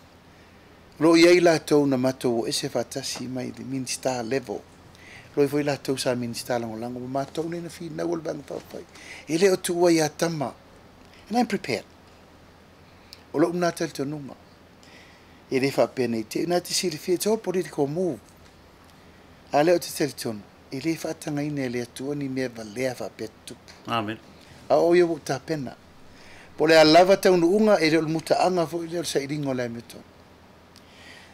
B: O lo o i ai latou na matou o ese faatasi mai le Minista level. O lo o i ai foi latou sa Minista lagolago ma matou nei na finau o le Vaega Faaupufai. E le o tuua ia tama. And I'm prepared. O lou lena talitonuga. E le faapea nei te i na te silafia, it's all political move. A lea ou te talitonu, e le faatagaina e le Atua ni mea valea faapea tutupu.
A: Amen.
B: A o ia ua ou tapena. Po o le a lava taunuuga, e le o le mutaaga foi lea o le sailiga o le amiotonu.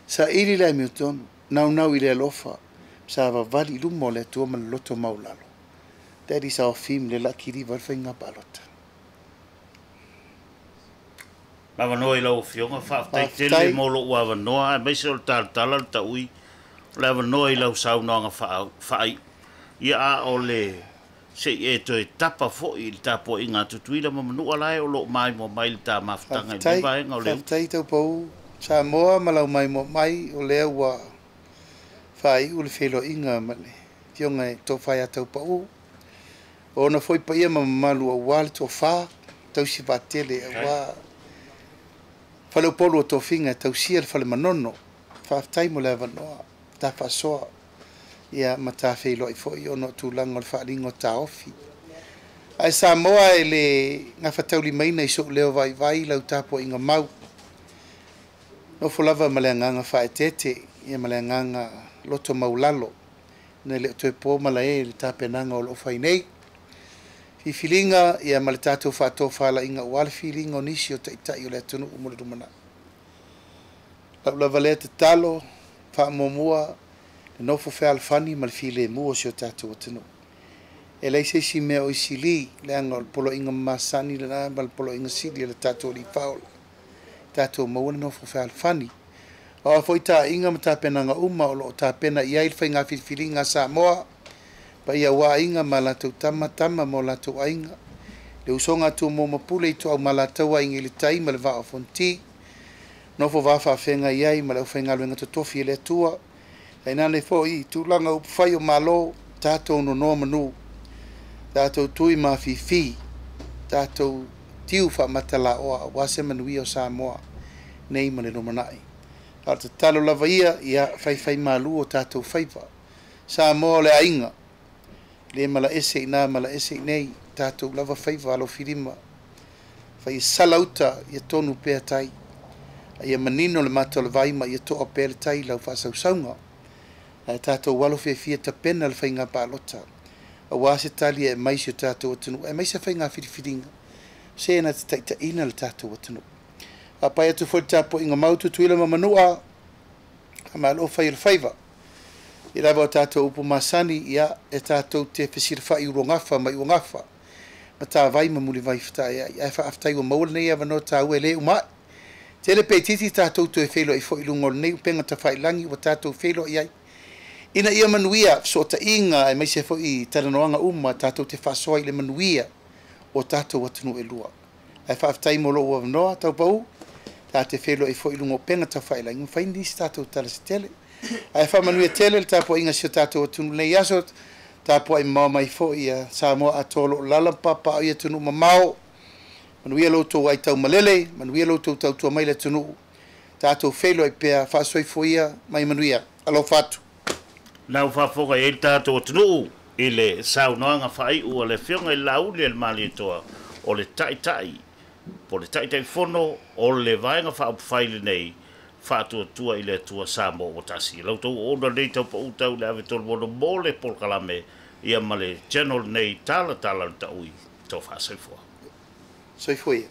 B: Saili le amiotonu, naunau i le alofa, savavali i luma o le Atua ma le loto maualalo. That is our theme, le la kiliva ai le faiga palota.
A: Avanoa i lau Afioga, faafetai tele mo lou avanoa, aemaise o le talatala, le taui, o le avanoa i lau saunoaga faaiu. Ia, a o le se i e toe tapa foi i le tapuaiga a Tutuila ma Manua la e o lo o maimoa mai le ta mafutaga i lenei vaega o le
B: uta. Faafetai Taupou Samoa ma lau maimoa mai, o lea ua faaiu le feiloaiga ma le Afioga i le Tofa ia Taupou. O ona foi paia ma mamalu aua le tofa, tausi vaatele aua Faleupolu o tofiga e tausia le fale manono. Faafetai mo le avanoa, ta faasoa ia ma ta feiloai foi ona o tulaga o le faaaliga o taofi. Ae Samoa e le gafataulimaina i sou leo vaivai lau tapuaiga mau. Nofo lava ma le agaga faaeteete ia ma le agaga loto maulalo ona e le o toe po malae i le tapenaga o lo o fai nei. Filifiliga ia ma le tatou faatofalaiga aua le filiga o nisi o taitai o le atunuu mo le lumanai. Lau lava lea tatalo, faamuamua le nofo fealofani ma le filemu o si o tatou atunuu. E leai se isi mea o i sili, leaga o le poloaiga masani lena ma le poloaiga sili a le tatou Alii Faaola. Tatou maua le nofo fealofani. O a foi taaiga ma tapenaga uma o lo o tapena i ai le faiga filifiliga a Samoa, paia aua aiga ma latou tama, tama ma o latou aiga, le usoga a Tumua ma Pule i Ituau ma Alataua, Aiga i le Tai ma le Vaa o Fonoti, nofo va faafeagai ai ma le aufaigaluega totofi e le Atua, tainane foi i tulaga upufai o Malo, tatou nonoa manu, tatou tui mafifi, tatou tiu faamatalaoa aua se manuia o Samoa nei ma le lumanai. A o le tatalo lava ia, ia faifaimalu o tatou faiva. Samoa o le aiga, le malaese i na malaese i nei, tatou lava faiva alofilima. Fai sala uta, ia tonu pea tai. A ia manino le mata o le vai ma ia toa pea le tai i lau faasausauga. Ae tatou alo fiafia tapena le faiga palota. Aua se tali e aumai si o tatou atunuu, aemaise faiga filifiliga, se na te taitaiina le tatou atunuu. Faapai atu foi le tapuaiga mau Tutuila ma Manua, faamalo fai o le faiva. I lava o tatou upu masani, ia, e tatou te fesilafai uluagafa ma iuagafa, matavai ma mulivai fetaeai. Ae faafetai ua maua lenei avanoa taua e le uma ai. Tele pe itiiti tatou toe feiloai foi i luga o lenei upega tafailagi ua tatou feiloai ai. Ina ia manuia fesootaiga aemaise foi talanoaga uma tatou te faasoa i le manuia o tatou atunuu e lua. Ae faafetai mo lou avanoa, Taupau, ta te feiloai foi i luga o upega tafailagi ma fai nisi tatou tala se tele. Ae faamanuia tele le tapuaiga a si o tatou atunuu i lenei aso, tapuai mamao mai foi ia Samoa atoa o lo o lala ma papaaao i atunuu mamao. Manuia lo outou aitaumalele, manuia lo outou tautua mai le atunuu. Tatou feiloai pea, faasoifua mai manuia. Alofa atu.
A: Na ua faafofoga i ai le tatou atunuu i le saunoaga faaiu a le Afioga i le Laauli a le Malietoa, o le Taitai po o le Taitaifono o le Vaega Faaupufai lenei, Faatuatua i le Atua Samoa ua tasi. La outou auauna lenei tau pau tau le ave tolumono mo le polokalame ia ma le channel lenei talatala le taui tofa soifua.
B: Soifua ia.